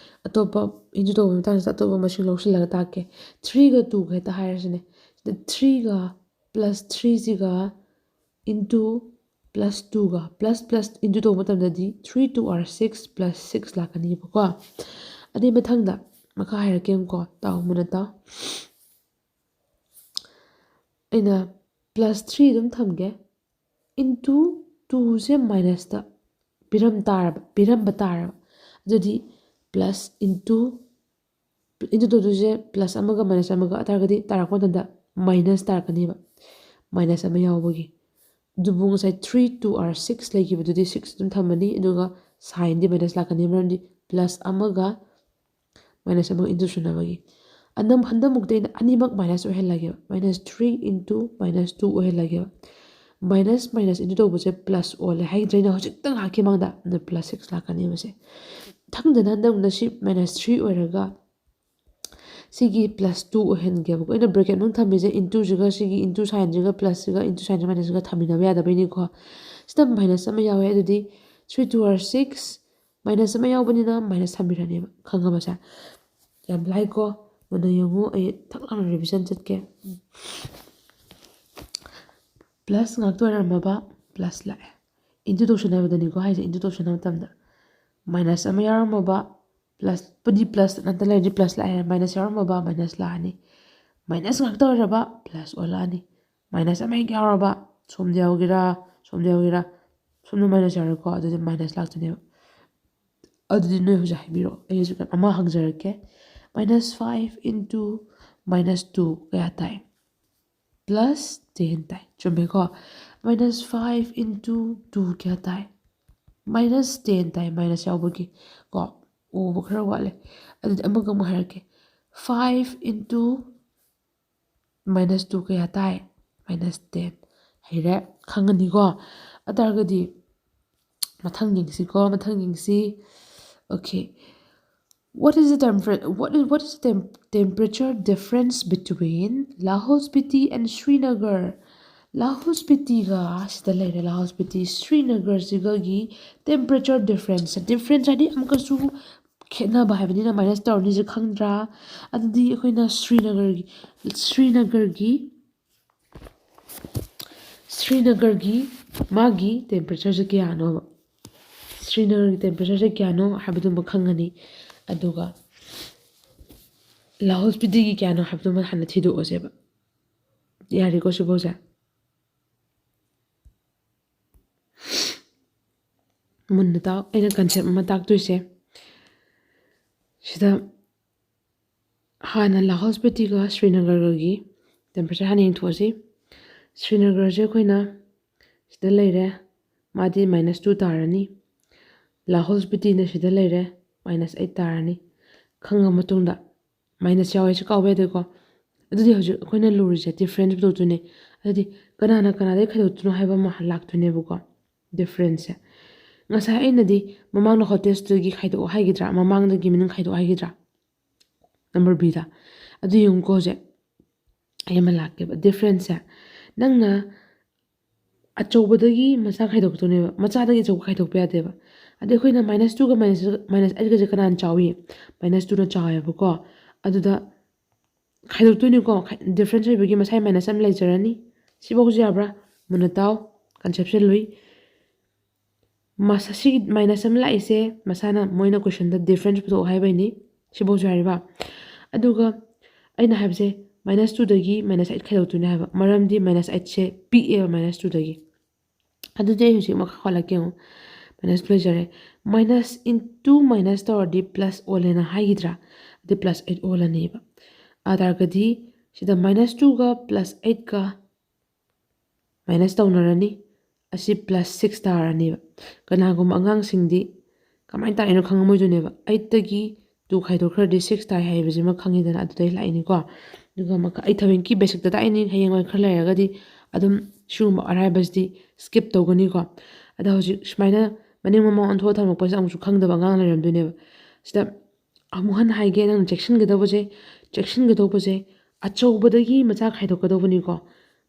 ꯑꯇꯣꯞꯄ ꯏꯟꯇꯨ ꯇꯧꯕꯒꯤ ꯃꯇꯥꯡꯁꯤꯗ ꯑꯇꯣꯞꯄ ꯃꯁꯤꯡ ꯂꯧꯁꯤꯜꯂꯒ ꯇꯥꯛꯀꯦ꯫ ꯊ꯭ꯔꯤꯒ ꯇꯨꯒ ꯍꯦꯛꯇ ꯍꯥꯏꯔꯁꯤꯅꯦ꯫ ꯁꯤꯗ ꯊ꯭ꯔꯤꯒ ꯄ꯭ꯂꯁ ꯊ꯭ꯔꯤꯁꯤꯒ ꯏꯟꯇꯨ ꯄ꯭ꯂꯁ ꯄ꯭ꯂꯁ ꯏꯟꯇꯨ ꯇꯧꯕ ꯃꯇꯝꯗꯗꯤ three two are six plus six ꯂꯥꯛꯀꯅꯤꯕꯀꯣ꯫ ꯑꯗꯩ ꯃꯊꯪꯗ ꯃꯈꯥ ꯍꯥꯏꯔꯛꯀꯦ, ꯌꯦꯡꯉꯨꯀꯣ, ꯇꯥꯎ, ꯃꯨꯟꯅ ꯇꯥꯎ꯫ ꯑꯩꯅ ꯄ꯭ꯂꯁ ꯊ꯭ꯔꯤ ꯑꯗꯨꯝ ꯊꯝꯒꯦ꯫ ꯏꯟꯇꯨ ꯇꯨꯁꯦ ꯃꯥꯏꯅꯁꯇ ꯄꯤꯔꯝ ꯇꯥꯔꯕ, ꯄꯤꯔꯝꯕ ꯇꯥꯔꯕ, ꯑꯗꯨꯗꯤ ꯄ꯭ꯂꯁ ꯏꯟꯇꯨ ꯏꯟꯇꯨ ꯇꯧꯗꯣꯏꯁꯦ ꯄ꯭ꯂꯁ ꯑꯃꯒ ꯃꯥꯏꯅꯁ ꯑꯃꯒ ꯇꯥꯔꯒꯗꯤ, ꯇꯥꯔꯛꯄ ꯃꯇꯝꯗ ꯃꯥꯏꯅꯁ ꯇꯥꯔꯛꯀꯅꯦꯕ, ꯃꯥꯏꯅꯁ ꯑꯃ ꯌꯥꯎꯕꯒꯤ꯫ ꯑꯗꯨꯕꯨ ꯉꯁꯥꯏ three two are six ꯂꯩꯈꯤꯕꯗꯨꯗꯤ ꯁꯤꯛꯁ ꯑꯗꯨꯝ ꯊꯝꯃꯅꯤ, ꯑꯗꯨꯒ ꯁꯥꯏꯟꯗꯤ ꯃꯥꯏꯅꯁ ꯂꯥꯛꯀꯅꯤ, ꯃꯔꯝꯗꯤ ꯄ꯭ꯂꯁ ꯑꯃꯒ ꯃꯥꯏꯅꯁ ꯑꯃꯒ ꯏꯟꯇꯨ ꯁꯨꯅꯕꯒꯤ꯫ ꯑꯅꯝ-, ꯍꯟꯗꯛꯃꯨꯛꯇꯤ ꯑꯩꯅ ꯑꯅꯤꯃꯛ ꯃꯥꯏꯅꯁ ꯑꯣꯏꯍꯜꯂꯒꯦꯕ, minus three into minus two ꯑꯣꯏꯍꯜꯂꯒꯦꯕ꯫ ꯃꯥꯏꯅꯁ ꯃꯥꯏꯅꯁ ꯏꯟꯇꯨ ꯇꯧꯕꯁꯦ ꯄ꯭ꯂꯁ ꯑꯣꯜꯂꯦ ꯍꯥꯏꯗ꯭ꯔꯥ ꯑꯩꯅ ꯍꯧꯖꯤꯛꯇ ꯉꯥꯏꯍꯥꯛꯀꯤ ꯃꯃꯥꯡꯗ? ꯑꯗꯨ ꯄ꯭ꯂꯁ ꯁꯤꯛꯁ ꯂꯥꯛꯀꯅꯦꯕꯁꯦ꯫ ꯃꯊꯪꯗꯅ ꯍꯟꯗꯛ ꯁꯤ ꯃꯥꯏꯅꯁ ꯊ꯭ꯔꯤ ꯑꯣꯏꯔꯒ ꯁꯤꯒꯤ ꯄ꯭ꯂꯁ ꯇꯨ ꯑꯣꯏꯍꯟꯒꯦꯕꯀꯣ꯫ ꯑꯩꯅ ꯕ꯭ꯔꯦꯀꯦꯠ ꯃꯅꯨꯡ ꯊꯝꯃꯤꯁꯦ ꯏꯟꯇꯨꯁꯤꯒ, ꯁꯤꯒꯤ ꯏꯟꯇꯨ ꯁꯥꯏꯟꯁꯤꯒ ꯄ꯭ꯂꯁꯁꯤꯒ, ꯏꯟꯇꯨ ꯁꯥꯏꯟꯁꯤꯒ ꯃꯥꯏꯅꯁꯁꯤꯒ ꯊꯝꯃꯤꯟꯅꯕ ꯌꯥꯗꯕꯩꯅꯤꯀꯣ꯫ ꯁꯤꯗ ꯃꯥꯏꯅꯁ ꯑꯃ ꯌꯥꯎꯋꯦ, ꯑꯗꯨꯗꯤ three two are six, minus ꯑꯃ ꯌꯥꯎꯕꯅꯤꯅ ꯃꯥꯏꯅꯁ ꯊꯝꯕꯤꯔꯅꯦꯕ꯫ ꯈꯪꯉꯕꯁꯦ? ꯌꯥꯝ ꯂꯥꯏꯀꯣ꯫ ꯃꯨꯟꯅ ꯌꯦꯡꯉꯨ, ꯑꯩ ꯊꯛ ꯂꯥꯎꯅ ꯔꯤꯚꯤꯖꯟ ꯆꯠꯀꯦ꯫ ꯄ꯭ꯂꯁ ꯉꯥꯛꯇ ꯑꯣꯏꯔꯝꯃꯕ, ꯄ꯭ꯂꯁ ꯂꯥꯛꯑꯦ꯫ ꯏꯟꯇꯨ ꯇꯧꯁꯟꯅꯕꯗꯅꯤꯀꯣ ꯍꯥꯏꯁꯦ, ꯏꯟꯇꯨ ꯇꯧꯁꯟꯅꯕ ꯃꯇꯝꯗ꯫ ꯃꯥꯏꯅꯁ ꯑꯃ ꯌꯥꯎꯔꯝꯃꯕ, ꯄ꯭ꯂꯁꯄꯨꯗꯤ ꯄ꯭ꯂꯁ ꯉꯥꯛꯇ ꯂꯩꯔꯗꯤ ꯄ꯭ꯂꯁ ꯂꯥꯛꯑꯦ, ꯃꯥꯏꯅꯁ ꯌꯥꯎꯔꯝꯃꯕ ꯃꯥꯏꯅꯁ ꯂꯥꯛꯑꯅꯤ, ꯃꯥꯏꯅꯁ ꯉꯥꯛꯇ ꯑꯣꯏꯔꯕ ꯄ꯭ꯂꯁ ꯑꯣꯜꯂꯛꯑꯅꯤ, ꯃꯥꯏꯅꯁ ꯑꯃ ꯍꯦꯛ ꯌꯥꯎꯔꯕ ꯁꯣꯝꯗ ꯌꯥꯎꯒꯦꯔꯥ ꯁꯣꯝꯗ ꯌꯥꯎꯒꯦꯔꯥ ꯁꯣꯝꯗ ꯃꯥꯏꯅꯁ ꯌꯥꯎꯔꯦꯀꯣ, ꯑꯗꯨꯗꯤ ꯃꯥꯏꯅꯁ ꯂꯥꯛꯇꯣꯏꯅꯦꯕ꯫ ꯑꯗꯨꯗꯤ ꯅꯣꯏ ꯍꯧꯖꯤꯛ ꯍꯥꯏꯕꯤꯔꯛꯑꯣ, ꯑꯩ ꯍꯧꯖꯤꯛ ꯑꯃ ꯍꯪꯖꯔꯛꯀꯦ꯫ Minus five into minus two ꯀꯌꯥ ꯇꯥꯏ? ꯄ꯭ꯂꯁ ꯇꯦꯟ ꯇꯥꯏ, ꯆꯨꯝꯃꯦꯀꯣ? Minus five into two ꯀꯌꯥ ꯇꯥꯏ? ꯃꯥꯏꯅꯁ ꯇꯦꯟ ꯇꯥꯏ, ꯃꯥꯏꯅꯁ ꯌꯥꯎꯕꯒꯤ ꯀꯣ, ꯎꯕ ꯈꯔ ꯋꯥꯠꯂꯦ꯫ ꯑꯗꯨꯗꯤ ꯑꯃꯒ ꯑꯃꯨꯛ ꯍꯥꯏꯔꯛꯀꯦ, five into minus two ꯀꯌꯥ ꯇꯥꯏ? Minus ten. ꯍꯩꯔꯦ, ꯈꯪꯉꯅꯤꯀꯣ꯫ ꯑꯗꯨ ꯇꯥꯔꯒꯗꯤ ꯃꯊꯪ ꯌꯦꯡꯁꯤꯀꯣ, ꯃꯊꯪ ꯌꯦꯡꯁꯤ꯫ Okay, what is the temper what is what is the tem temperature difference between Lahol Spiti and Srinagar? ꯂꯥꯍꯣꯜ ꯁ꯭ꯄꯤꯇꯤꯒ ꯁꯤꯗ ꯂꯩꯔꯦ, ꯂꯥꯍꯣꯜ ꯁ꯭ꯄꯤꯇꯤ ꯁ꯭ꯔꯤꯅꯒꯔꯁꯤꯒꯒꯤ temperature difference, difference ꯍꯥꯏꯗꯤ ꯑꯃꯨꯛꯀꯁꯨ ꯈꯦꯠꯅꯕ ꯍꯥꯏꯕꯅꯤꯅ ꯃꯥꯏꯅꯁ ꯇꯧꯔꯅꯤꯁꯦ ꯈꯪꯗ꯭ꯔꯥ? ꯑꯗꯨꯗꯤ ꯑꯩꯈꯣꯏꯅ ꯁ꯭ꯔꯤꯅꯒꯔꯒꯤ ꯁ꯭ꯔꯤꯅꯒꯔꯒꯤ ꯁ꯭ꯔꯤꯅꯒꯔꯒꯤ ꯃꯥꯒꯤ temperatureꯁꯦ ꯀꯌꯥꯅꯣꯕ? ꯁ꯭ꯔꯤꯅꯒꯔꯒꯤ temperatureꯁꯦ ꯀꯌꯥꯅꯣ ꯍꯥꯏꯕꯗꯨꯃ ꯈꯪꯉꯅꯤ, ꯑꯗꯨꯒ ꯂꯥꯍꯣꯜ ꯁ꯭ꯄꯤꯇꯤꯒꯤ ꯀꯌꯥꯅꯣ ꯍꯥꯏꯕꯗꯨꯃ ꯍꯥꯟꯅ ꯊꯤꯗꯣꯛꯑꯁꯦꯕ꯫ ꯌꯥꯔꯦꯀꯣ ꯁꯤꯐꯥꯎꯁꯦ? ꯃꯨꯟꯅ ꯇꯥꯎ, ꯑꯩꯅ concept ꯑꯃ ꯇꯥꯛꯇꯣꯏꯁꯦ꯫ ꯁꯤꯗ ꯍꯥꯟꯅ ꯂꯥꯍꯣꯜ ꯁ꯭ꯄꯤꯇꯤꯒ ꯁ꯭ꯔꯤꯅꯒꯔꯒꯒꯤ temperature ꯍꯥꯟꯅ ꯌꯦꯡꯊꯣꯛꯑꯁꯤ꯫ ꯁ꯭ꯔꯤꯅꯒꯔꯁꯦ ꯑꯩꯈꯣꯏꯅ ꯁꯤꯗ ꯂꯩꯔꯦ, ꯃꯥꯗꯤ ꯃꯥꯏꯅꯁ ꯇꯨ ꯇꯥꯔꯅꯤ꯫ ꯂꯥꯍꯣꯜ ꯁ꯭ꯄꯤꯇꯤꯅ ꯁꯤꯗ ꯂꯩꯔꯦ, ꯃꯥꯏꯅꯁ ꯑꯩꯠ ꯇꯥꯔꯅꯤ꯫ ꯈꯪꯉ ꯃꯇꯨꯡꯗ, ꯃꯥꯏꯅꯁ ꯌꯥꯎꯋꯦꯁꯨ ꯀꯥꯎꯕ ꯌꯥꯗꯦꯀꯣ꯫ ꯑꯗꯨꯗꯤ ꯍꯧꯖꯤꯛ ꯑꯩꯈꯣꯏꯅ ꯂꯨꯔꯤꯁꯦ difference ꯄꯨꯊꯣꯛꯇꯣꯏꯅꯦ꯫ ꯑꯗꯨꯗꯤ ꯀꯅꯥꯅ ꯀꯅꯥꯗꯒꯤ ꯈꯥꯏꯗꯣꯛꯇꯣꯏꯅꯣ ꯍꯥꯏꯕ ꯑꯃ ꯂꯥꯛꯇꯣꯏꯅꯦꯕꯀꯣ, differenceꯁꯦ꯫ ꯉꯁꯥꯏ ꯑꯩꯅꯗꯤ ꯃꯃꯥꯡꯗ hottestꯇꯒꯤ ꯈꯥꯏꯗꯣꯛꯑꯣ ꯍꯥꯏꯈꯤꯗ꯭ꯔꯥ, ꯃꯃꯥꯡꯗꯒꯤ ꯃꯅꯨꯡ ꯈꯥꯏꯗꯣꯛꯑꯣ ꯍꯥꯏꯈꯤꯗ꯭ꯔꯥ, number Bꯗ꯫ ꯑꯗꯨ ꯌꯦꯡꯉꯨꯀꯣ, ꯍꯧꯖꯤꯛ ꯑꯩ ꯑꯃ ꯂꯥꯛꯀꯦꯕ, differenceꯁꯦ꯫ ꯅꯪꯅ ꯑꯆꯧꯕꯗꯒꯤ ꯃꯆꯥ ꯈꯥꯏꯗꯣꯛꯇꯣꯏꯅꯦꯕ, ꯃꯆꯥꯗꯒꯤ ꯑꯆꯧꯕ ꯈꯥꯏꯗꯣꯛꯄ ꯌꯥꯗꯦꯕ꯫ ꯑꯗꯩ ꯑꯩꯈꯣꯏꯅ ꯃꯥꯏꯅꯁ ꯇꯨꯒ ꯃꯥꯏꯅꯁ ꯑꯩꯠꯀꯁꯦ ꯀꯅꯥꯅ ꯆꯥꯎꯏ? ꯃꯥꯏꯅꯁ ꯇꯨꯅ ꯆꯥꯎꯋꯦꯕꯀꯣ꯫ ꯑꯗꯨꯗ ꯈꯥꯏꯗꯣꯛꯇꯣꯏꯅꯤꯀꯣ, difference ꯑꯣꯏꯕꯒꯤ ꯃꯁꯥꯏ ꯃꯥꯏꯅꯁ ꯑꯃ ꯂꯩꯖꯔꯅꯤ꯫ ꯁꯤꯐꯧꯁꯨ ꯌꯥꯕ꯭ꯔꯥ? ꯃꯨꯟꯅ ꯇꯥꯎ, conceptꯁꯦ ꯂꯨꯏ꯫ ꯃꯁꯥ ꯁꯤꯒꯤ ꯃꯥꯏꯅꯁ ꯑꯃ ꯂꯥꯛꯏꯁꯦ ꯃꯁꯥꯅ ꯃꯣꯏꯅ ꯀꯣꯏꯁꯟꯗ ꯗꯤꯐ꯭ꯔꯦꯟꯁ ꯄꯨꯊꯣꯛꯑꯣ ꯍꯥꯏꯕꯩꯅꯤ꯫ ꯁꯤꯐꯧꯁꯨ ꯌꯥꯔꯤꯕ꯫ ꯑꯗꯨꯒ ꯑꯩꯅ ꯍꯥꯏꯕꯁꯦ ꯃꯥꯏꯅꯁ ꯇꯨꯗꯒꯤ ꯃꯥꯏꯅꯁ ꯑꯩꯠ ꯈꯥꯏꯗꯣꯛꯇꯣꯏꯅꯦ ꯍꯥꯏꯕ, ꯃꯔꯝꯗꯤ ꯃꯥꯏꯅꯁ ꯑꯩꯠꯁꯦ ꯄꯤꯛꯑꯦꯕ ꯃꯥꯏꯅꯁ ꯇꯨꯗꯒꯤ꯫ ꯑꯗꯨꯗꯤ ꯑꯩ ꯍꯧꯖꯤꯛ ꯃꯈꯥ ꯍꯣꯜꯂꯛꯀꯦ ꯌꯦꯡꯉꯨ꯫ ꯃꯥꯏꯅꯁ ꯇꯨ ꯂꯩꯖꯔꯦ꯫ ꯃꯥꯏꯅꯁ ꯏꯟꯇꯨ ꯃꯥꯏꯅꯁ ꯇꯧꯔꯗꯤ ꯄ꯭ꯂꯁ ꯑꯣꯜꯂꯦꯅ ꯍꯥꯏꯈꯤꯗ꯭ꯔꯥ? ꯑꯗꯨꯗꯤ ꯄ꯭ꯂꯁ ꯑꯩꯠ ꯑꯣꯜꯂꯅꯦꯕ꯫ ꯑꯗꯨ ꯇꯥꯔꯒꯗꯤ ꯁꯤꯗ ꯃꯥꯏꯅꯁ ꯇꯨꯒ ꯄ꯭ꯂꯁ ꯑꯩꯠꯀ ꯃꯥꯏꯅꯁ ꯇꯧꯅꯔꯅꯤ꯫ ꯑꯁꯤ ꯄ꯭ꯂꯁ ꯁꯤꯛꯁ ꯇꯥꯔꯅꯦꯕ꯫ ꯀꯅꯥꯒꯨꯝꯕ ꯑꯉꯥꯡꯁꯤꯡꯗꯤ ꯀꯃꯥꯏꯅ ꯇꯥꯛꯏꯅꯣ ꯈꯪꯉꯝꯃꯣꯏꯗꯣꯏꯅꯦꯕ꯫ ꯑꯩꯠꯇꯒꯤ ꯇꯨ ꯈꯥꯏꯗꯣꯛꯈ꯭ꯔꯗꯤ ꯁꯤꯛꯁ ꯇꯥꯏ ꯍꯥꯏꯕꯁꯤꯃ ꯈꯪꯉꯤꯗꯅ, ꯑꯗꯨꯗꯩ ꯂꯥꯛꯏꯅꯤꯀꯣ꯫ ꯑꯗꯨꯒ ꯑꯃꯨꯛꯀ ꯑꯩ ꯊꯑꯣꯏꯀꯤ ꯕꯦꯁꯤꯛꯇ ꯇꯥꯛꯏꯅꯤ, ꯍꯌꯦꯡꯋꯥꯏ ꯈꯔ ꯂꯩꯔꯒꯗꯤ ꯑꯗꯨꯝ ꯁꯤꯒꯨꯝꯕ ꯑꯔꯥꯏꯕꯁꯤꯗꯤ ꯁ꯭ꯀꯤꯞ ꯇꯧꯒꯅꯤꯀꯣ꯫ ꯑꯗ ꯍꯧꯖꯤꯛ ꯁꯨꯃꯥꯏꯅ ꯃꯅꯤꯡ ꯃꯃꯥꯡ ꯑꯣꯟꯊꯣꯛꯑ ꯊꯝꯃꯛꯄꯁꯤꯗ ꯑꯃꯨꯛꯁꯨ ꯈꯪꯗꯕ ꯑꯉꯥꯡ ꯂꯩꯔꯝꯗꯣꯏꯅꯦꯕ꯫ ꯁꯤꯗ ꯑꯃꯨꯛ ꯍꯟꯅ ꯍꯥꯏꯒꯦ, ꯅꯪ ꯆꯦꯛꯁꯤꯟꯒꯗꯧꯕꯁꯦ, ꯆꯦꯛꯁꯤꯟꯒꯗꯧꯕꯁꯦ ꯑꯆꯧꯕꯗꯒꯤ ꯃꯆꯥ ꯈꯥꯏꯗꯣꯛꯀꯗꯧꯕꯅꯤꯀꯣ꯫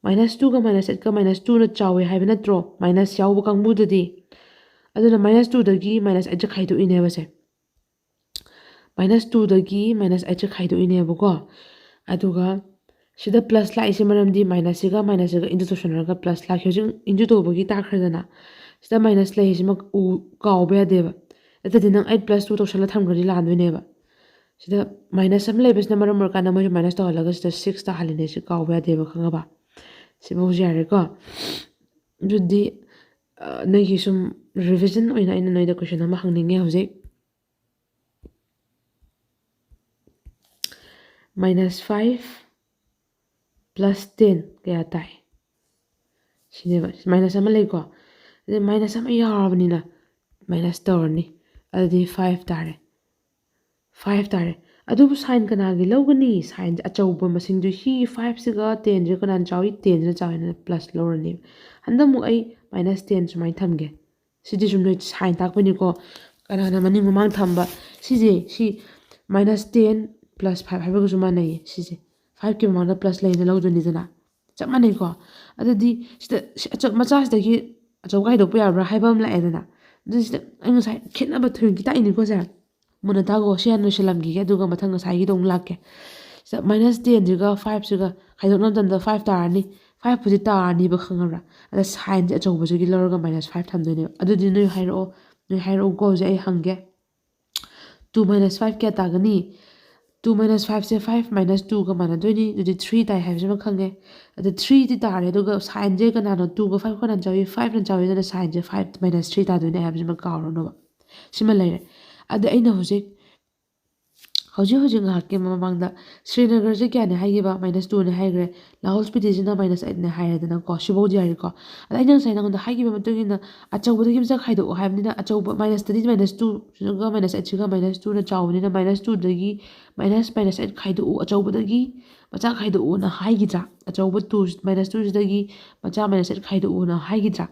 ꯃꯥꯏꯅꯁ ꯇꯨꯒ ꯃꯥꯏꯅꯁ ꯑꯩꯠꯀ ꯃꯥꯏꯅꯁ ꯇꯨꯅ ꯆꯥꯎꯋꯦ ꯍꯥꯏꯕ ꯅꯠꯇ꯭ꯔꯣ, ꯃꯥꯏꯅꯁ ꯌꯥꯎꯕ ꯀꯥꯡꯕꯨꯗꯗꯤ? ꯑꯗꯨꯅ ꯃꯥꯏꯅꯁ ꯇꯨꯗꯒꯤ ꯃꯥꯏꯅꯁ ꯑꯩꯠꯁꯦ ꯈꯥꯏꯗꯣꯛꯏꯅꯦꯕ ꯁꯦ꯫ ꯃꯥꯏꯅꯁ ꯇꯨꯗꯒꯤ ꯃꯥꯏꯅꯁ ꯑꯩꯠꯁꯦ ꯈꯥꯏꯗꯣꯛꯏꯅꯦꯕꯀꯣ꯫ ꯑꯗꯨꯒ ꯁꯤꯗ ꯄ꯭ꯂꯁ ꯂꯥꯛꯏꯁꯦ ꯃꯔꯝꯗꯤ ꯃꯥꯏꯅꯁꯁꯤꯒ ꯃꯥꯏꯅꯁꯁꯤꯒ ꯏꯟꯇꯨ ꯇꯧꯁꯟꯅꯔꯒ ꯄ꯭ꯂꯁ ꯂꯥꯛꯈꯤ꯫ ꯍꯧꯖꯤꯛ ꯏꯟꯇꯨ ꯇꯧꯕꯒꯤ ꯇꯥꯛꯈ꯭ꯔꯦꯗꯅ꯫ ꯁꯤꯗ ꯃꯥꯏꯅꯁ ꯂꯩꯔꯤꯁꯤꯃ ꯎ-, ꯀꯥꯎꯕ ꯌꯥꯗꯦꯕ꯫ ꯅꯠꯇ꯭ꯔꯗꯤ ꯅꯪ ꯑꯩꯠ ꯄ꯭ꯂꯁ ꯇꯨ ꯇꯧꯁꯜꯂ ꯊꯝꯈ꯭ꯔꯗꯤ ꯂꯥꯟꯗꯣꯏꯅꯦꯕ꯫ ꯁꯤꯗ ꯃꯥꯏꯅꯁ ꯑꯃ ꯂꯩꯕꯁꯤꯅ ꯃꯔꯝ ꯑꯣꯏꯔꯀꯥꯟꯗ ꯃꯣꯏꯁꯨ ꯃꯥꯏꯅꯁ ꯇꯧꯍꯜꯂꯒ ꯁꯤꯗ ꯁꯤꯛꯁ ꯇꯥꯍꯜꯂꯤꯅꯦ꯫ ꯁꯤ ꯀꯥꯎꯕ ꯌꯥꯗꯦꯕ, ꯈꯪꯉꯕ? ꯁꯤꯐꯧꯁꯨ ꯌꯥꯔꯦꯀꯣ꯫ ꯑꯗꯨꯗꯤ, ꯑ, ꯅꯣꯏꯒꯤ ꯁꯨꯝ ꯔꯤꯚꯤꯖꯟ ꯑꯣꯏꯅ ꯑꯩꯅ ꯅꯣꯏꯗ ꯀꯣꯏꯁꯟ ꯑꯃ ꯍꯪꯅꯤꯡꯉꯦ ꯍꯧꯖꯤꯛ꯫ ꯃꯥꯏꯅꯁ ꯐꯥꯏꯚ ꯄ꯭ꯂꯁ ꯇꯦꯟ ꯀꯌꯥ ꯇꯥꯏ? ꯁꯤꯅꯦꯕ꯫ ꯃꯥꯏꯅꯁ ꯑꯃ ꯂꯩꯀꯣ꯫ ꯑꯗꯩ ꯃꯥꯏꯅꯁ ꯑꯃ ꯌꯥꯎꯔꯕꯅꯤꯅ ꯃꯥꯏꯅꯁ ꯇꯧꯔꯅꯤ꯫ ꯑꯗꯨꯗꯤ ꯐꯥꯏꯚ ꯇꯥꯔꯦ꯫ ꯐꯥꯏꯚ ꯇꯥꯔꯦ꯫ ꯑꯗꯨꯕꯨ ꯁꯥꯏꯟ ꯀꯅꯥꯒꯤ ꯂꯧꯒꯅꯤ? ꯁꯥꯏꯟꯁꯦ ꯑꯆꯧꯕ ꯃꯁꯤꯡꯗꯨ, ꯁꯤ ꯐꯥꯏꯚꯁꯤꯒ ꯇꯦꯟꯁꯤꯒ ꯀꯅꯥꯅ ꯆꯥꯎꯏ? ꯇꯦꯟꯁꯤꯅ ꯆꯥꯎꯏ, ꯑꯗꯨꯅ ꯄ꯭ꯂꯁ ꯂꯧꯔꯅꯦꯕ꯫ ꯍꯟꯗꯛ ꯑꯃꯨꯛ ꯑꯩ ꯃꯥꯏꯅꯁ ꯇꯦꯟ ꯁꯨꯃꯥꯏꯅ ꯊꯝꯒꯦ꯫ ꯁꯤꯗꯤ ꯁꯨꯝ ꯅꯣꯏ ꯁꯥꯏꯟ ꯇꯥꯛꯄꯅꯤꯀꯣ꯫ ꯀꯅꯥꯅ ꯃꯅꯤꯡ ꯃꯃꯥꯡ ꯊꯝꯕ? ꯁꯤꯁꯦ, ꯁꯤ ꯃꯥꯏꯅꯁ ꯇꯦꯟ ꯄ꯭ꯂꯁ ꯐꯥꯏꯚ ꯍꯥꯏꯕꯒꯁꯨ ꯃꯥꯟꯅꯩꯌꯦ꯫ ꯁꯤꯁꯦ ꯐꯥꯏꯚꯀꯤ ꯃꯃꯥꯡꯗ ꯄ꯭ꯂꯁ ꯂꯩꯅ ꯂꯧꯗꯣꯏꯅꯤꯗꯅ꯫ ꯆꯞ ꯃꯥꯟꯅꯩꯀꯣ꯫ ꯑꯗꯨꯗꯤ ꯁꯤꯗ ꯁꯤ ꯑꯆꯧ-, ꯃꯆꯥꯁꯤꯗꯒꯤ ꯑꯆꯧꯕ ꯈꯥꯏꯗꯣꯛꯄ ꯌꯥꯕ꯭ꯔꯥ ꯍꯥꯏꯕ ꯑꯃ ꯂꯥꯛꯑꯦꯗꯅ꯫ ꯑꯗꯨ ꯁꯤꯗ ꯑꯩ ꯉꯁꯥꯏ ꯈꯦꯠꯅꯕ ꯊꯣꯏꯅ ꯇꯥꯛꯏꯅꯤꯀꯣ ꯁꯦ꯫ ꯃꯨꯟꯅ ꯇꯥꯒꯣ, ꯁꯤ ꯍꯥꯟꯅ ꯂꯣꯏꯁꯤꯜꯂꯝꯈꯤꯒꯦ, ꯑꯗꯨꯒ ꯃꯊꯪ ꯉꯁꯥꯏꯒꯤꯗꯣ ꯑꯃꯨꯛ ꯂꯥꯛꯀꯦ꯫ ꯁꯤꯗ ꯃꯥꯏꯅꯁ ꯇꯦꯟꯁꯤꯒ ꯐꯥꯏꯚꯁꯤꯒ ꯈꯥꯏꯗꯣꯛꯅꯕ ꯃꯇꯝꯗ ꯐꯥꯏꯚ ꯇꯥꯔꯅꯤ꯫ ꯐꯥꯏꯚꯄꯨꯗꯤ ꯇꯥꯔꯅꯤꯕ, ꯈꯪꯉꯕ꯭ꯔꯥ? ꯑꯗ ꯁꯥꯏꯟꯁꯦ ꯑꯆꯧꯕꯁꯤꯒꯤ ꯂꯧꯔꯒ ꯃꯥꯏꯅꯁ ꯐꯥꯏꯚ ꯊꯝꯗꯣꯏꯅꯦꯕ꯫ ꯑꯗꯨꯗꯤ ꯅꯣꯏ ꯍꯥꯏꯔꯛꯑꯣ, ꯅꯣꯏ ꯍꯥꯏꯔꯛꯎꯀꯣ꯫ ꯍꯧꯖꯤꯛ ꯑꯩ ꯍꯪꯒꯦ, ꯇꯨ ꯃꯥꯏꯅꯁ ꯐꯥꯏꯚ ꯀꯌꯥ ꯇꯥꯒꯅꯤ? ꯇꯨ ꯃꯥꯏꯅꯁ ꯐꯥꯏꯚꯁꯦ ꯐꯥꯏꯚ ꯃꯥꯏꯅꯁ ꯇꯨꯒ ꯃꯥꯟꯅꯗꯣꯏꯅꯤ꯫ ꯑꯗꯨꯗꯤ ꯊ꯭ꯔꯤ ꯇꯥꯏ ꯍꯥꯏꯕꯁꯤꯃ ꯈꯪꯉꯦ꯫ ꯑꯗ ꯊ꯭ꯔꯤꯗꯤ ꯇꯥꯔꯦ, ꯑꯗꯨꯒ ꯁꯥꯏꯟꯁꯦ ꯀꯅꯥꯅꯣ? ꯇꯨꯒ ꯐꯥꯏꯚ ꯀꯅꯥꯅ ꯆꯥꯎꯏ? ꯐꯥꯏꯚꯅ ꯆꯥꯎꯏ꯫ ꯑꯗꯨꯅ ꯁꯥꯏꯟꯁꯦ ꯐꯥꯏꯚ ꯃꯥꯏꯅꯁ ꯊ꯭ꯔꯤ ꯇꯥꯗꯣꯏꯅꯦ ꯍꯥꯏꯕꯁꯤꯃ ꯀꯥꯎꯔꯅꯣꯕ꯫ ꯁꯤꯃ ꯂꯩꯔꯦ꯫ ꯑꯗ ꯑꯩꯅ ꯍꯧꯖꯤꯛ, ꯍꯧꯖꯤꯛ ꯍꯧꯖꯤꯛ ꯉꯥꯏꯍꯥꯛꯀꯤ ꯃꯃꯥꯡꯗ ꯁ꯭ꯔꯤꯅꯒꯔꯁꯦ ꯀꯌꯥꯅꯦ ꯍꯥꯏꯈꯤꯕ? ꯃꯥꯏꯅꯁ ꯇꯨꯅꯦ ꯍꯥꯏꯈ꯭ꯔꯦ꯫ ꯂꯥꯍꯣꯜ ꯁ꯭ꯄꯤꯇꯤꯁꯤꯅ ꯃꯥꯏꯅꯁ ꯑꯩꯠꯅꯦ ꯍꯥꯏꯔꯦꯗꯅꯀꯣ꯫ ꯁꯤꯐꯥꯎꯗꯤ ꯌꯥꯔꯦꯀꯣ꯫ ꯑꯗ ꯑꯩꯅ ꯉꯁꯥꯏ ꯅꯉꯣꯟꯗ ꯍꯥꯏꯈꯤꯕ ꯃꯇꯨꯡ ꯏꯟꯅ ꯑꯆꯧꯕꯗꯒꯤ ꯃꯆꯥ ꯈꯥꯏꯗꯣꯛꯑꯣ ꯍꯥꯏꯕꯅꯤꯅ, ꯑꯆꯧꯕ ꯃꯥꯏꯅꯁꯇꯗꯤ ꯃꯥꯏꯅꯁ ꯇꯨꯒ ꯃꯥꯏꯅꯁ ꯑꯩꯠꯁꯤꯒ ꯃꯥꯏꯅꯁ ꯇꯨꯅ ꯆꯥꯎꯕꯅꯤꯅ, ꯃꯥꯏꯅꯁ ꯇꯨꯗꯒꯤ ꯃꯥꯏꯅꯁ ꯃꯥꯏꯅꯁ ꯑꯩꯠ ꯈꯥꯏꯗꯣꯛꯎ, ꯑꯆꯧꯕꯗꯒꯤ ꯃꯆꯥ ꯈꯥꯏꯗꯣꯛꯎꯅ ꯍꯥꯏꯈꯤꯗ꯭ꯔꯥ? ꯑꯆꯧꯕ ꯇꯨ, ꯃꯥꯏꯅꯁ ꯇꯨꯁꯤꯗꯒꯤ ꯃꯆꯥ ꯃꯥꯏꯅꯁ ꯑꯩꯠ ꯈꯥꯏꯗꯣꯛꯎꯅ ꯍꯥꯏꯈꯤꯗ꯭ꯔꯥ?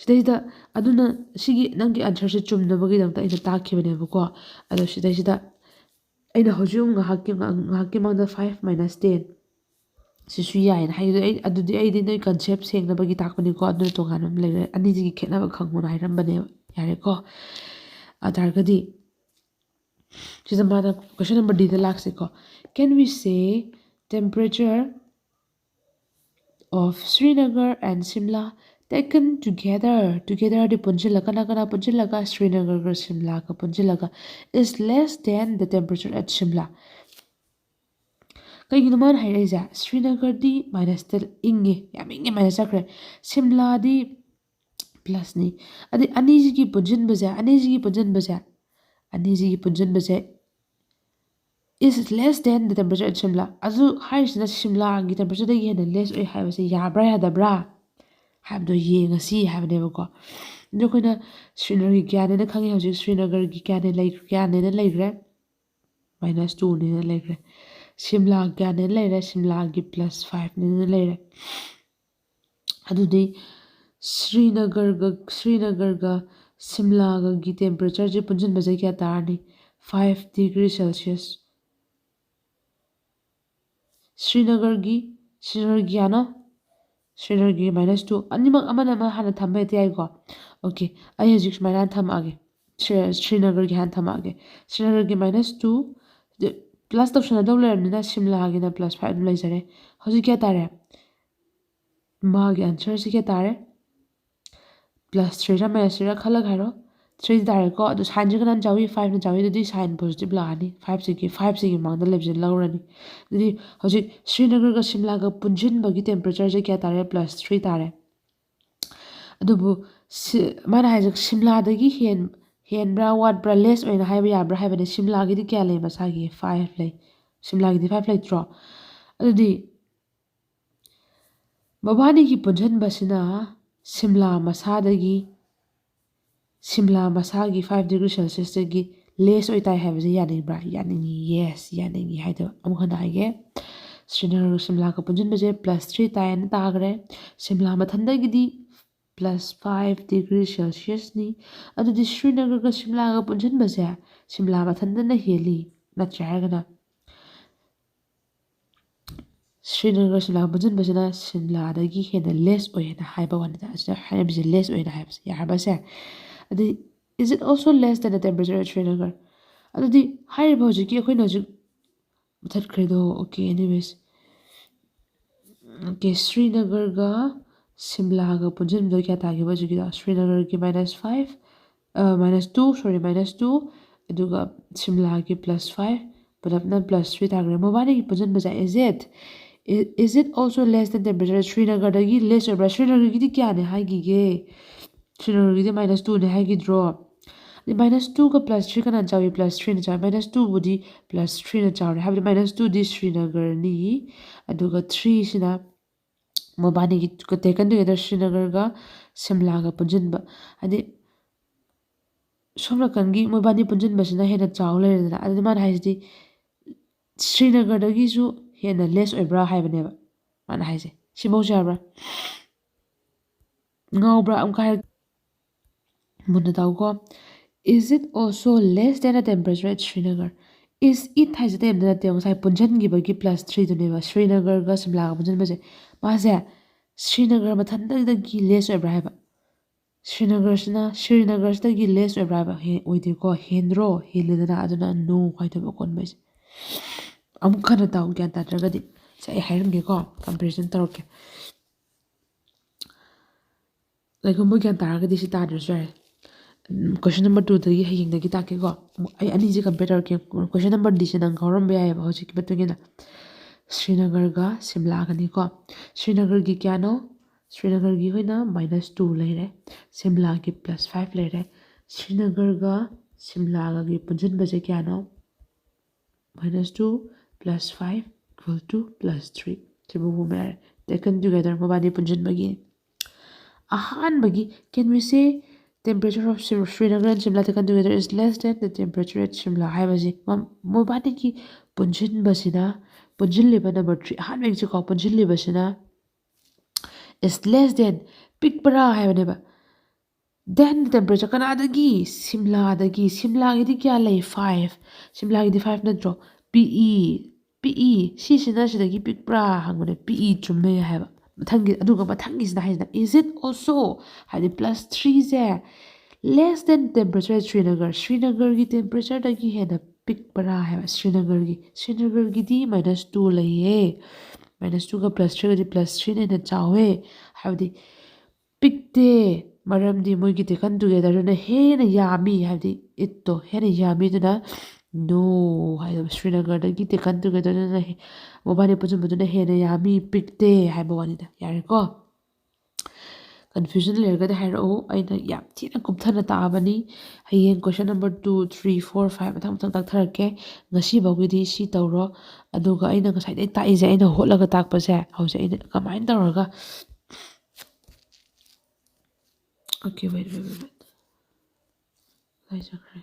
ꯁꯤꯗꯩꯁꯤꯗ ꯑꯗꯨꯅ ꯁꯤꯒꯤ ꯅꯪꯒꯤ ꯑꯟꯁꯔꯁꯦ ꯆꯨꯝꯅꯕꯒꯤꯗꯃꯛꯇ ꯑꯩꯅ ꯇꯥꯛꯈꯤꯕꯅꯦꯕꯀꯣ꯫ ꯑꯗꯣ ꯁꯤꯗꯩꯁꯤꯗ ꯑꯩꯅ ꯍꯧꯖꯤꯛ ꯑꯃꯨꯛ ꯉꯥꯏꯍꯥꯛꯀꯤ, ꯉꯥꯏꯍꯥꯛꯀꯤ ꯃꯃꯥꯡꯗ ꯐꯥꯏꯚ ꯃꯥꯏꯅꯁ ꯇꯦꯟ ꯁꯤꯁꯨ ꯌꯥꯏꯌꯦꯅ ꯍꯥꯏꯗꯣ, ꯑꯩ, ꯑꯗꯨꯗꯤ ꯑꯩꯗꯤ ꯅꯣꯏ ꯀꯟꯁꯦꯞ ꯁꯦꯡꯅꯕꯒꯤ ꯇꯥꯛꯄꯅꯤꯀꯣ, ꯑꯗꯨꯅ ꯇꯣꯉꯥꯟꯕ ꯑꯃ ꯂꯩꯔꯦ, ꯑꯅꯤꯁꯤꯒꯤ ꯈꯦꯠꯅꯕ ꯈꯪꯉꯣꯅ ꯍꯥꯏꯔꯝꯕꯅꯦꯕ꯫ ꯌꯥꯔꯦꯀꯣ? ꯑꯗꯨ ꯇꯥꯔꯒꯗꯤ ꯁꯤꯗ ꯃꯥꯅ question number Dꯗ ꯂꯥꯛꯁꯤꯀꯣ꯫ Can we say temperature of Srinagar and Shimla taken together? Togetherꯗꯤ ꯄꯨꯟꯁꯤꯜꯂꯒ, ꯀꯅꯥ ꯀꯅꯥ ꯄꯨꯟꯁꯤꯜꯂꯒ? ꯁ꯭ꯔꯤꯅꯒꯔꯒ ꯁꯤꯝꯂꯥꯒ ꯄꯨꯟꯁꯤꯜꯂꯒ is less than the temperature at Shimla꯫ ꯀꯩꯒꯤꯅꯣ ꯃꯥꯅ ꯍꯥꯏꯔꯛꯏꯁꯦ? ꯁ꯭ꯔꯤꯅꯒꯔꯗꯤ ꯃꯥꯏꯅꯁꯇ ꯏꯪꯉꯦ, ꯌꯥꯝ ꯏꯪꯉꯦ, ꯃꯥꯏꯅꯁ ꯆꯠꯈ꯭ꯔꯦ꯫ ꯁꯤꯝꯂꯥꯗꯤ ꯄ꯭ꯂꯁꯅꯤ꯫ ꯑꯗꯩ ꯑꯅꯤꯁꯤꯒꯤ ꯄꯨꯟꯁꯤꯟꯕꯁꯦ, ꯑꯅꯤꯁꯤꯒꯤ ꯄꯨꯟꯁꯤꯟꯕꯁꯦ, ꯑꯅꯤꯁꯤꯒꯤ ꯄꯨꯟꯁꯤꯟꯕꯁꯦ is less than the temperature at Shimla꯫ ꯑꯗꯨ ꯍꯥꯏꯔꯤꯁꯤꯅ ꯁꯤꯝꯂꯥꯒꯤ temperatureꯗꯒꯤ ꯍꯦꯟꯅ less ꯑꯣꯏ ꯍꯥꯏꯕꯁꯦ ꯌꯥꯕ꯭ꯔꯥ ꯌꯥꯗꯕ꯭ꯔꯥ ꯍꯥꯏꯕꯗꯣ ꯌꯦꯡꯉꯁꯤ ꯍꯥꯏꯕꯅꯦꯕꯀꯣ꯫ ꯑꯗꯣ ꯑꯩꯈꯣꯏꯅ ꯁ꯭ꯔꯤꯅꯒꯔꯒꯤ ꯀꯌꯥꯅꯦꯅ ꯈꯪꯉꯦ ꯍꯧꯖꯤꯛ, ꯁ꯭ꯔꯤꯅꯒꯔꯒꯤ ꯀꯌꯥꯅꯦ ꯂꯩ-, ꯀꯌꯥꯅꯦꯅ ꯂꯩꯈ꯭ꯔꯦ? ꯃꯥꯏꯅꯁ ꯇꯨꯅꯦꯅ ꯂꯩꯈ꯭ꯔꯦ꯫ ꯁꯤꯝꯂꯥ ꯀꯌꯥꯅꯦꯅ ꯂꯩꯔꯦ? ꯁꯤꯝꯂꯥꯒꯤ ꯄ꯭ꯂꯁ ꯐꯥꯏꯚꯅꯦꯅ ꯂꯩꯔꯦ꯫ ꯑꯗꯨꯗꯤ ꯁ꯭ꯔꯤꯅꯒꯔꯒ, ꯁ꯭ꯔꯤꯅꯒꯔꯒ ꯁꯤꯝꯂꯥꯒꯒꯤ temperatureꯁꯦ ꯄꯨꯟꯁꯤꯟꯕꯁꯦ ꯀꯌꯥ ꯇꯥꯔꯅꯤ? Five degree Celsius꯫ ꯁ꯭ꯔꯤꯅꯒꯔꯒꯤ, ꯁ꯭ꯔꯤꯅꯒꯔꯒꯤ ꯀꯌꯥꯅꯣ? ꯁ꯭ꯔꯤꯅꯒꯔꯒꯤ ꯃꯥꯏꯅꯁ ꯇꯨ꯫ ꯑꯅꯤꯃꯛ ꯑꯃꯅ ꯑꯃ ꯍꯥꯟꯅ ꯊꯝꯕ ꯍꯦꯛꯇ ꯌꯥꯏꯀꯣ꯫ Okay, ꯑꯩ ꯍꯧꯖꯤꯛ ꯁꯨꯃꯥꯏꯅ ꯍꯥꯟꯅ ꯊꯝꯃꯛꯑꯒꯦ꯫ ꯁ꯭ꯔꯤ-, ꯁ꯭ꯔꯤꯅꯒꯔꯒꯤ ꯍꯥꯟꯅ ꯊꯝꯃꯛꯑꯒꯦ꯫ ꯁ꯭ꯔꯤꯅꯒꯔꯒꯤ ꯃꯥꯏꯅꯁ ꯇꯨ, ꯄ꯭ꯂꯁ ꯇꯧꯁꯟꯅꯗꯧ ꯂꯩꯔꯕꯅꯤꯅ ꯁꯤꯝꯂꯥꯒꯤꯅ ꯄ꯭ꯂꯁ ꯐꯥꯏꯚ ꯑꯗꯨꯝ ꯂꯩꯖꯔꯦ꯫ ꯍꯧꯖꯤꯛ ꯀꯌꯥ ꯇꯥꯔꯦ? ꯃꯥꯒꯤ answerꯁꯤ ꯀꯌꯥ ꯇꯥꯔꯦ? Plus threeꯔ minus threeꯔ ꯈꯜꯂꯒ ꯍꯥꯏꯔꯣ꯫ Three ꯇꯥꯔꯦꯀꯣ꯫ ꯑꯗꯨ signꯁꯦ ꯀꯅꯥꯅ ꯆꯥꯎꯏ? Fiveꯅ ꯆꯥꯎꯏ꯫ ꯑꯗꯨꯗꯤ sign positive ꯂꯥꯛꯑꯅꯤ꯫ Fiveꯁꯤꯒꯤ, fiveꯁꯤꯒꯤ ꯃꯃꯥꯡꯗ ꯂꯩꯕꯁꯦ ꯂꯧꯔꯅꯤ꯫ ꯑꯗꯨꯗꯤ ꯍꯧꯖꯤꯛ ꯁ꯭ꯔꯤꯅꯒꯔꯒ ꯁꯤꯝꯂꯥꯒ ꯄꯨꯟꯁꯤꯟꯕꯒꯤ temperatureꯁꯦ ꯀꯌꯥ ꯇꯥꯔꯦ? Plus three ꯇꯥꯔꯦ꯫ ꯑꯗꯨꯕꯨ ꯁꯤ-, ꯃꯥꯅ ꯍꯥꯏꯁꯦ ꯁꯤꯝꯂꯥꯗꯒꯤ ꯍꯦꯟ-, ꯍꯦꯟꯕ꯭ꯔꯥ ꯋꯥꯠꯄ꯭ꯔꯥ, less ꯑꯣꯏꯅ ꯍꯥꯏꯕ ꯌꯥꯕ꯭ꯔꯥ ꯍꯥꯏꯕꯅꯦ꯫ ꯁꯤꯝꯂꯥꯒꯤꯗꯤ ꯀꯌꯥ ꯂꯩ ꯃꯁꯥꯒꯤ? Five ꯂꯩ꯫ ꯁꯤꯝꯂꯥꯒꯤꯗꯤ five ꯂꯩꯇ꯭ꯔꯣ? ꯑꯗꯨꯗꯤ ꯃꯕꯥꯅꯤꯒꯤ ꯄꯨꯟꯁꯤꯟꯕꯁꯤꯅ ꯁꯤꯝꯂꯥ ꯃꯁꯥꯗꯒꯤ, ꯁꯤꯝꯂꯥ ꯃꯁꯥꯒꯤ five degree Celsiusꯇꯒꯤ less ꯑꯣꯏ ꯇꯥꯏ ꯍꯥꯏꯕꯁꯦ ꯌꯥꯅꯤꯡꯕ꯭ꯔꯥ? ꯌꯥꯅꯤꯡꯉꯤ꯫ Yes, ꯌꯥꯅꯤꯡꯉꯤ ꯍꯥꯏꯗꯣ ꯑꯃꯨꯛ ꯍꯟꯅ ꯍꯥꯏꯒꯦ꯫ ꯁ꯭ꯔꯤꯅꯒꯔꯒ ꯁꯤꯝꯂꯥꯒ ꯄꯨꯟꯁꯤꯟꯕꯁꯦ plus three ꯇꯥꯏ ꯍꯥꯏꯅ ꯇꯥꯈ꯭ꯔꯦ꯫ Shimla ꯃꯊꯟꯗꯒꯤꯗꯤ plus five degree Celsiusꯅꯤ꯫ ꯑꯗꯨꯗꯤ ꯁ꯭ꯔꯤꯅꯒꯔꯒ ꯁꯤꯝꯂꯥꯒ ꯄꯨꯟꯁꯤꯟꯕꯁꯦ ꯁꯤꯝꯂꯥ ꯃꯊꯟꯗꯅ ꯍꯦꯜꯂꯤ, ꯅꯠꯇ꯭ꯔꯦ ꯍꯥꯏꯔꯒꯅ ꯁ꯭ꯔꯤꯅꯒꯔ ꯁꯤꯝꯂꯥ ꯄꯨꯟꯁꯤꯟꯕꯁꯤꯅ ꯁꯤꯝꯂꯥꯗꯒꯤ ꯍꯦꯟꯅ less ꯑꯣꯏ ꯍꯥꯏꯅ ꯍꯥꯏꯕ ꯋꯥꯅꯤꯗ꯫ ꯑꯁꯤꯗ ꯍꯥꯏꯔꯤꯕꯁꯦ less ꯑꯣꯏꯅ ꯍꯥꯏꯕꯁꯦ ꯌꯥꯔꯕꯁꯦ? ꯑꯗꯨꯗꯤ, is it also less than the temperature at Srinagar? ꯑꯗꯨꯗꯤ ꯍꯥꯏꯔꯤꯕ ꯍꯧꯖꯤꯛꯀꯤ ꯑꯩꯈꯣꯏꯅ ꯍꯧꯖꯤꯛ ꯃꯨꯊꯠꯈ꯭ꯔꯦꯗꯣ꯫ Okay, anyways, okay, ꯁ꯭ꯔꯤꯅꯒꯔꯒ ꯁꯤꯝꯂꯥꯒ ꯄꯨꯟꯁꯤꯟꯕꯗꯣ ꯀꯌꯥ ꯇꯥꯒꯦꯕ ꯍꯧꯖꯤꯛꯀꯤꯗꯣ? ꯁ꯭ꯔꯤꯅꯒꯔꯒꯤ minus five, minus two, sorry, minus two, ꯑꯗꯨꯒ ꯁꯤꯝꯂꯥꯒꯤ plus five, ꯄꯨꯂꯞꯅ plus three ꯇꯥꯈ꯭ꯔꯦ꯫ ꯃꯕꯥꯅꯤꯒꯤ ꯄꯨꯟꯁꯤꯟꯕꯁꯦ, is it, is it also less than temperature? ꯁ꯭ꯔꯤꯅꯒꯔꯗꯒꯤ less ꯑꯣꯏꯕ꯭ꯔꯥ? ꯁ꯭ꯔꯤꯅꯒꯔꯒꯤꯗꯤ ꯀꯌꯥꯅꯦ ꯍꯥꯏꯈꯤꯒꯦ? ꯁ꯭ꯔꯤꯅꯒꯔꯒꯤꯗꯤ minus twoꯅꯦ ꯍꯥꯏꯈꯤꯗ꯭ꯔꯣ? ꯑꯗꯩ minus twoꯒ plus three ꯀꯅꯥ ꯆꯥꯎꯏ? Plus threeꯅ ꯆꯥꯎꯏ꯫ Minus twoꯕꯨꯗꯤ plus threeꯅ ꯆꯥꯎꯔꯦ, ꯍꯥꯏꯕꯗꯤ minus twoꯗꯤ ꯁ꯭ꯔꯤꯅꯒꯔꯅꯤ, ꯑꯗꯨꯒ threeꯁꯤꯅ ꯃꯕꯥꯅꯤꯒꯤ taken together ꯁ꯭ꯔꯤꯅꯒꯔꯒ ꯁꯤꯝꯂꯥꯒ ꯄꯨꯟꯁꯤꯟꯕ, ꯍꯥꯏꯗꯤ ꯁꯣꯝ ꯅꯥꯀꯟꯒꯤ ꯃꯣꯏꯕꯥꯅꯤ ꯄꯨꯟꯁꯤꯟꯕꯁꯤꯅ ꯍꯦꯟꯅ ꯆꯥꯎ ꯂꯩꯔꯦꯗꯅ꯫ ꯑꯗꯨꯗꯤ ꯃꯥꯅ ꯍꯥꯏꯁꯤꯗꯤ ꯁ꯭ꯔꯤꯅꯒꯔꯗꯒꯤꯁꯨ ꯍꯦꯟꯅ less ꯑꯣꯏꯕ꯭ꯔꯥ ꯍꯥꯏꯕꯅꯦꯕ ꯃꯥꯅ ꯍꯥꯏꯁꯦ꯫ ꯁꯤꯐꯧꯁꯨ ꯌꯥꯕ꯭ꯔꯥ? ꯉꯥꯎꯕ꯭ꯔꯥ? ꯑꯃꯨꯛꯀ ꯍꯥꯏꯔꯛ-, ꯃꯨꯟꯅ ꯇꯥꯎꯀꯣ꯫ Is it also less than the temperature at Srinagar? Is it ꯍꯥꯏꯁꯦ ꯑꯇꯩ ꯑꯝꯇ ꯅꯠꯇꯦꯕ, ꯉꯁꯥꯏ ꯄꯨꯟꯁꯤꯟꯈꯤꯕꯒꯤ plus threeꯗꯨꯅꯦꯕ, ꯁ꯭ꯔꯤꯅꯒꯔꯒ ꯁꯤꯝꯂꯥꯒ ꯄꯨꯟꯁꯤꯟꯕꯁꯦ꯫ ꯃꯥꯁꯦ ꯁ꯭ꯔꯤꯅꯒꯔ ꯃꯊꯟꯇꯗꯒꯤ less ꯑꯣꯏꯕ꯭ꯔꯥ ꯍꯥꯏꯕ? ꯁ꯭ꯔꯤꯅꯒꯔꯁꯤꯅ, ꯁ꯭ꯔꯤꯅꯒꯔꯁꯤꯗꯒꯤ less ꯑꯣꯏꯕ꯭ꯔꯥ ꯍꯥꯏꯕ? ꯍꯦ-, ꯑꯣꯏꯗꯦꯀꯣ, ꯍꯦꯟꯗ꯭ꯔꯣ? ꯍꯦꯜꯂꯦꯗꯅ, ꯑꯗꯨꯅ no ꯍꯥꯏꯗꯣꯏꯕ ꯑꯀꯣꯟꯕꯩꯁꯦ꯫ ꯑꯃꯨꯛ ꯍꯟꯅ ꯇꯥꯎ, ꯒ꯭ꯌꯥꯟ ꯇꯥꯗ꯭ꯔꯒꯗꯤ꯫ ꯁꯦ, ꯑꯩ ꯍꯥꯏꯔꯝꯒꯦꯀꯣ, comparison ꯇꯧꯔꯛꯀꯦ꯫ ꯀꯩꯒꯨꯝꯕ ꯒ꯭ꯌꯥꯟ ꯇꯥꯔꯒꯗꯤ ꯁꯤ ꯇꯥꯗ꯭ꯔꯁꯨ ꯌꯥꯔꯦ꯫ ꯀꯣꯏꯁꯟ ꯅꯝꯕꯔ ꯇꯨꯗꯒꯤ ꯍꯌꯦꯡꯗꯒꯤ ꯇꯥꯛꯀꯦꯀꯣ꯫ ꯑꯩ ꯑꯅꯤꯁꯦ ꯀꯝꯄꯤꯌꯔ ꯇꯧꯔꯛꯀꯦ꯫ ꯀꯣꯏꯁꯟ ꯅꯝꯕꯔ ꯗꯤꯁꯦ ꯅꯪ ꯉꯥꯎꯔꯝꯕ ꯌꯥꯏꯑꯕ ꯍꯧꯖꯤꯛꯀꯤ ꯃꯇꯨꯡ ꯏꯟꯅ꯫ ꯁ꯭ꯔꯤꯅꯒꯔꯒ ꯁꯤꯝꯂꯥꯒꯅꯤꯀꯣ꯫ ꯁ꯭ꯔꯤꯅꯒꯔꯒꯤ ꯀꯌꯥꯅꯣ? ꯁ꯭ꯔꯤꯅꯒꯔꯒꯤ ꯑꯩꯈꯣꯏꯅ ꯃꯥꯏꯅꯁ ꯇꯨ ꯂꯩꯔꯦ, ꯁꯤꯝꯂꯥꯒꯤ ꯄ꯭ꯂꯁ ꯐꯥꯏꯚ ꯂꯩꯔꯦ꯫ ꯁ꯭ꯔꯤꯅꯒꯔꯒ ꯁꯤꯝꯂꯥꯒꯒꯤ ꯄꯨꯟꯁꯤꯟꯕꯁꯦ ꯀꯌꯥꯅꯣ? Minus two plus five equal to plus three꯫ ꯁꯤꯕꯨ ꯌꯥꯔꯦ, taken together ꯃꯕꯥꯅꯤ ꯄꯨꯟꯁꯤꯟꯕꯒꯤ꯫ ꯑꯍꯥꯟꯕꯒꯤ, can we say temperature of Sri- Srinagar and Shimla taken together is less than the temperature at Shimla ꯍꯥꯏꯕꯁꯤ ꯃ- ꯃꯕꯥꯅꯤꯒꯤ ꯄꯨꯟꯁꯤꯟꯕꯁꯤꯅ, ꯄꯨꯟꯁꯤꯜꯂꯤꯕ ꯅꯝꯕꯔ ꯊ꯭ꯔꯤ, ꯑꯍꯥꯟꯕꯒꯤꯁꯤꯀꯣ, ꯄꯨꯟꯁꯤꯜꯂꯤꯕꯁꯤꯅ is less than, ꯄꯤꯛꯄ꯭ꯔꯥ ꯍꯥꯏꯕꯅꯦꯕ꯫ Then temperature ꯀꯅꯥꯗꯒꯤ? ꯁꯤꯝꯂꯥꯗꯒꯤ꯫ ꯁꯤꯝꯂꯥꯒꯤꯗꯤ ꯀꯌꯥ ꯂꯩ? ꯐꯥꯏꯚ꯫ ꯁꯤꯝꯂꯥꯒꯤꯗꯤ ꯐꯥꯏꯚ ꯅꯠꯇ꯭ꯔꯣ? ꯄꯤꯛꯏ, ꯄꯤꯛꯏ꯫ ꯁꯤꯁꯤꯅ ꯁꯤꯗꯒꯤ ꯄꯤꯛꯄ꯭ꯔꯥ ꯍꯪꯕꯅꯦ, ꯄꯤꯛꯏ, ꯆꯨꯝꯃꯦ ꯍꯥꯏꯕ꯫ ꯃꯊꯪꯒꯤ, ꯑꯗꯨꯒ ꯃꯊꯪꯒꯤꯁꯤꯅ ꯍꯥꯏꯁꯤꯅ, is it also, ꯍꯥꯏꯗꯤ ꯄ꯭ꯂꯁ ꯊ꯭ꯔꯤꯁꯦ less than temperature at Srinagar, ꯁ꯭ꯔꯤꯅꯒꯔꯒꯤ ꯇꯦꯝꯄꯔꯦꯆꯔꯗꯒꯤ ꯍꯦꯟꯅ ꯄꯤꯛꯄ꯭ꯔꯥ ꯍꯥꯏꯕ꯫ ꯁ꯭ꯔꯤꯅꯒꯔꯒꯤ, ꯁ꯭ꯔꯤꯅꯒꯔꯒꯤꯗꯤ ꯃꯥꯏꯅꯁ ꯇꯨ ꯂꯩꯌꯦ꯫ ꯃꯥꯏꯅꯁ ꯇꯨꯒ ꯄ꯭ꯂꯁ ꯊ꯭ꯔꯤꯒꯗꯤ ꯄ꯭ꯂꯁ ꯊ꯭ꯔꯤꯅ ꯍꯦꯟꯅ ꯆꯥꯎꯋꯦ꯫ ꯍꯥꯏꯕꯗꯤ ꯄꯤꯛꯇꯦ, ꯃꯔꯝꯗꯤ ꯃꯣꯏꯒꯤ taken togetherꯗꯨꯅ ꯍꯦꯟꯅ ꯌꯥꯝꯃꯤ, ꯍꯥꯏꯕꯗꯤ itꯇꯣ ꯍꯦꯟꯅ ꯌꯥꯝꯃꯤ꯫ ꯑꯗꯨꯅ no ꯍꯥꯏꯗꯣ, ꯁ꯭ꯔꯤꯅꯒꯔꯗꯒꯤ taken togetherꯗꯨꯅ ꯍꯦ- ꯃꯕꯥꯅꯤ ꯄꯨꯟꯁꯤꯟꯕꯗꯨꯅ ꯍꯦꯟꯅ ꯌꯥꯝꯃꯤ, ꯄꯤꯛꯇꯦ ꯍꯥꯏꯕ ꯋꯥꯅꯤꯗ꯫ ꯌꯥꯔꯦꯀꯣ? ꯀꯟꯐ꯭ꯌꯨꯖꯟ ꯂꯩꯔꯒꯗꯤ ꯍꯥꯏꯔꯛꯎ, ꯑꯩꯅ ꯌꯥꯝ ꯊꯤꯅ ꯀꯨꯞꯊꯅ ꯇꯥꯛꯑꯕꯅꯤ꯫ ꯍꯌꯦꯡ question number two, three, four, five ꯃꯊꯪ ꯃꯊꯪ ꯇꯥꯛꯊꯔꯛꯀꯦ꯫ ꯉꯁꯤ ꯐꯥꯎꯒꯤꯗꯤ ꯁꯤ ꯇꯧꯔꯣ꯫ ꯑꯗꯨꯒ ꯑꯩꯅ ꯉꯁꯥꯏꯗꯩ ꯇꯥꯛꯏꯁꯦ, ꯑꯩꯅ ꯍꯣꯠꯂꯒ ꯇꯥꯛꯄꯁꯦ, ꯍꯧꯖꯤꯛ ꯑꯩꯅ ꯀꯃꯥꯏꯅ ꯇꯧꯔꯒ, okay, wait, wait, wait, wait. ꯀꯥꯏ ꯆꯠꯈ꯭ꯔꯦ?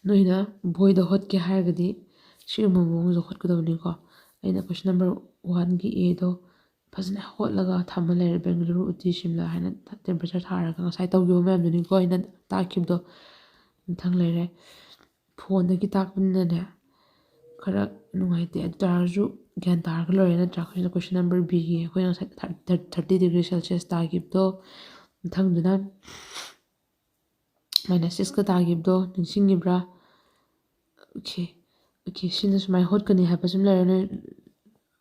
ꯅꯣꯏꯅ ꯕꯣꯏꯗ ꯍꯣꯠꯀꯦ ꯍꯥꯏꯔꯒꯗꯤ ꯁꯤꯒꯨꯝꯕ ꯃꯑꯣꯡꯗ ꯍꯣꯠꯀꯗꯕꯅꯤꯀꯣ꯫ ꯑꯩꯅ ꯀꯣꯏꯁꯟ ꯅꯝꯕꯔ ꯋꯥꯟꯒꯤ ꯑꯦꯗꯣ ꯐꯖꯅ ꯍꯣꯠꯂꯒ ꯊꯝꯃ ꯂꯩꯔꯦ, ꯕꯦꯡꯒꯂꯨꯔꯨ, ꯎꯇꯤ, ꯁꯤꯝꯂꯥ ꯍꯥꯏꯅ ꯇꯦꯝꯄꯔꯦꯆꯔ ꯊꯥꯔꯒ ꯉꯁꯥꯏ ꯇꯧꯈꯤꯕ ꯃꯌꯥꯝꯗꯨꯅꯤꯀꯣ ꯑꯩꯅ ꯇꯥꯛꯈꯤꯕꯗꯣ꯫ ꯃꯊꯪ ꯂꯩꯔꯦ, ꯐꯣꯟꯗꯒꯤ ꯇꯥꯛꯄꯅꯤꯅꯅꯦ ꯈꯔ ꯅꯨꯡꯉꯥꯏꯇꯦ꯫ ꯑꯗꯨ ꯇꯥꯔꯁꯨ ꯒ꯭ꯌꯥꯟ ꯇꯥꯔꯒ ꯂꯣꯏꯔꯦ ꯅꯠꯇ꯭ꯔꯥ? ꯑꯩꯈꯣꯏꯅ ꯀꯣꯏꯁꯟ ꯅꯝꯕꯔ ꯕꯤꯒꯤ ꯑꯩꯈꯣꯏꯅ ꯉꯁꯥꯏ ꯊꯥꯔꯇꯤ ꯗꯤꯒ꯭ꯔꯤ ꯁꯦꯜꯁꯤꯌꯁ ꯇꯥꯈꯤꯕꯗꯣ, ꯃꯊꯪꯗꯨꯅ ꯃꯥꯏꯅꯁ ꯁꯤꯛꯁꯀ ꯇꯥꯈꯤꯕꯗꯣ ꯅꯤꯡꯁꯤꯡꯉꯤꯕ꯭ꯔꯥ? ꯑꯣꯀꯦ, ꯑꯣꯀꯦ, ꯁꯤꯅ ꯁꯨꯃꯥꯏꯅ ꯍꯣꯠꯀꯅꯤ ꯍꯥꯏꯕ ꯁꯨꯝ ꯂꯩꯔꯦ, ꯅꯣꯏ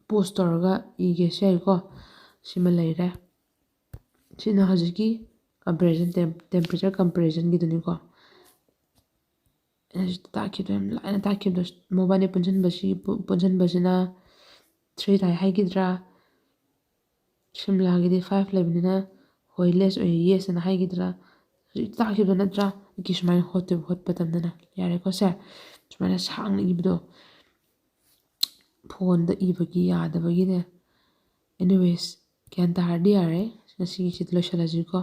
ꯄꯣꯁ ꯇꯧꯔꯒ ꯏꯒꯦꯁꯨ ꯌꯥꯏꯀꯣ꯫ ꯁꯤꯃ ꯂꯩꯔꯦ꯫ ꯁꯤꯅ ꯍꯧꯖꯤꯛꯀꯤ comparison, temperature comparisonꯒꯤꯗꯨꯅꯤꯀꯣ꯫ ꯑꯩꯅ ꯍꯧꯖꯤꯛ ꯇꯥꯛꯈꯤꯕꯗꯣ, ꯌꯥꯝ ꯂꯥꯏꯅ ꯇꯥꯛꯈꯤꯕꯗꯣ, ꯃꯕꯥꯅꯤ ꯄꯨꯟꯁꯤꯟꯕꯁꯤ, ꯄꯨꯟꯁꯤꯟꯕꯁꯤꯅ three ꯇꯥꯏ ꯍꯥꯏꯈꯤꯗ꯭ꯔꯥ? ꯁꯤꯝꯂꯥꯒꯤꯗꯤ five ꯂꯩꯕꯅꯤꯅ ꯍꯣꯏ less ꯑꯣꯏꯌꯦ, yes ꯑꯅ ꯍꯥꯏꯈꯤꯗ꯭ꯔꯥ? ꯍꯧꯖꯤꯛ ꯇꯥꯛꯈꯤꯕꯗꯣ ꯅꯠꯇ꯭ꯔꯥ? ꯑꯩꯒꯤ ꯁꯨꯃꯥꯏꯅ ꯍꯣꯠꯇꯣꯏꯕ, ꯍꯣꯠꯄ ꯃꯇꯝꯗꯅ꯫ ꯌꯥꯔꯦꯀꯣ ꯁꯦ? ꯁꯨꯃꯥꯏꯅ ꯁꯥꯡꯅ ꯏꯕꯗꯣ ꯐꯣꯟꯗ ꯏꯕꯒꯤ ꯌꯥꯗꯕꯒꯤꯅꯦ꯫ Anyways, ꯒ꯭ꯌꯥꯟ ꯇꯥꯔꯗꯤ ꯌꯥꯔꯦ꯫ ꯉꯁꯤꯒꯤꯁꯤꯗ ꯂꯣꯏꯁꯤꯜꯂꯁꯤꯀꯣ꯫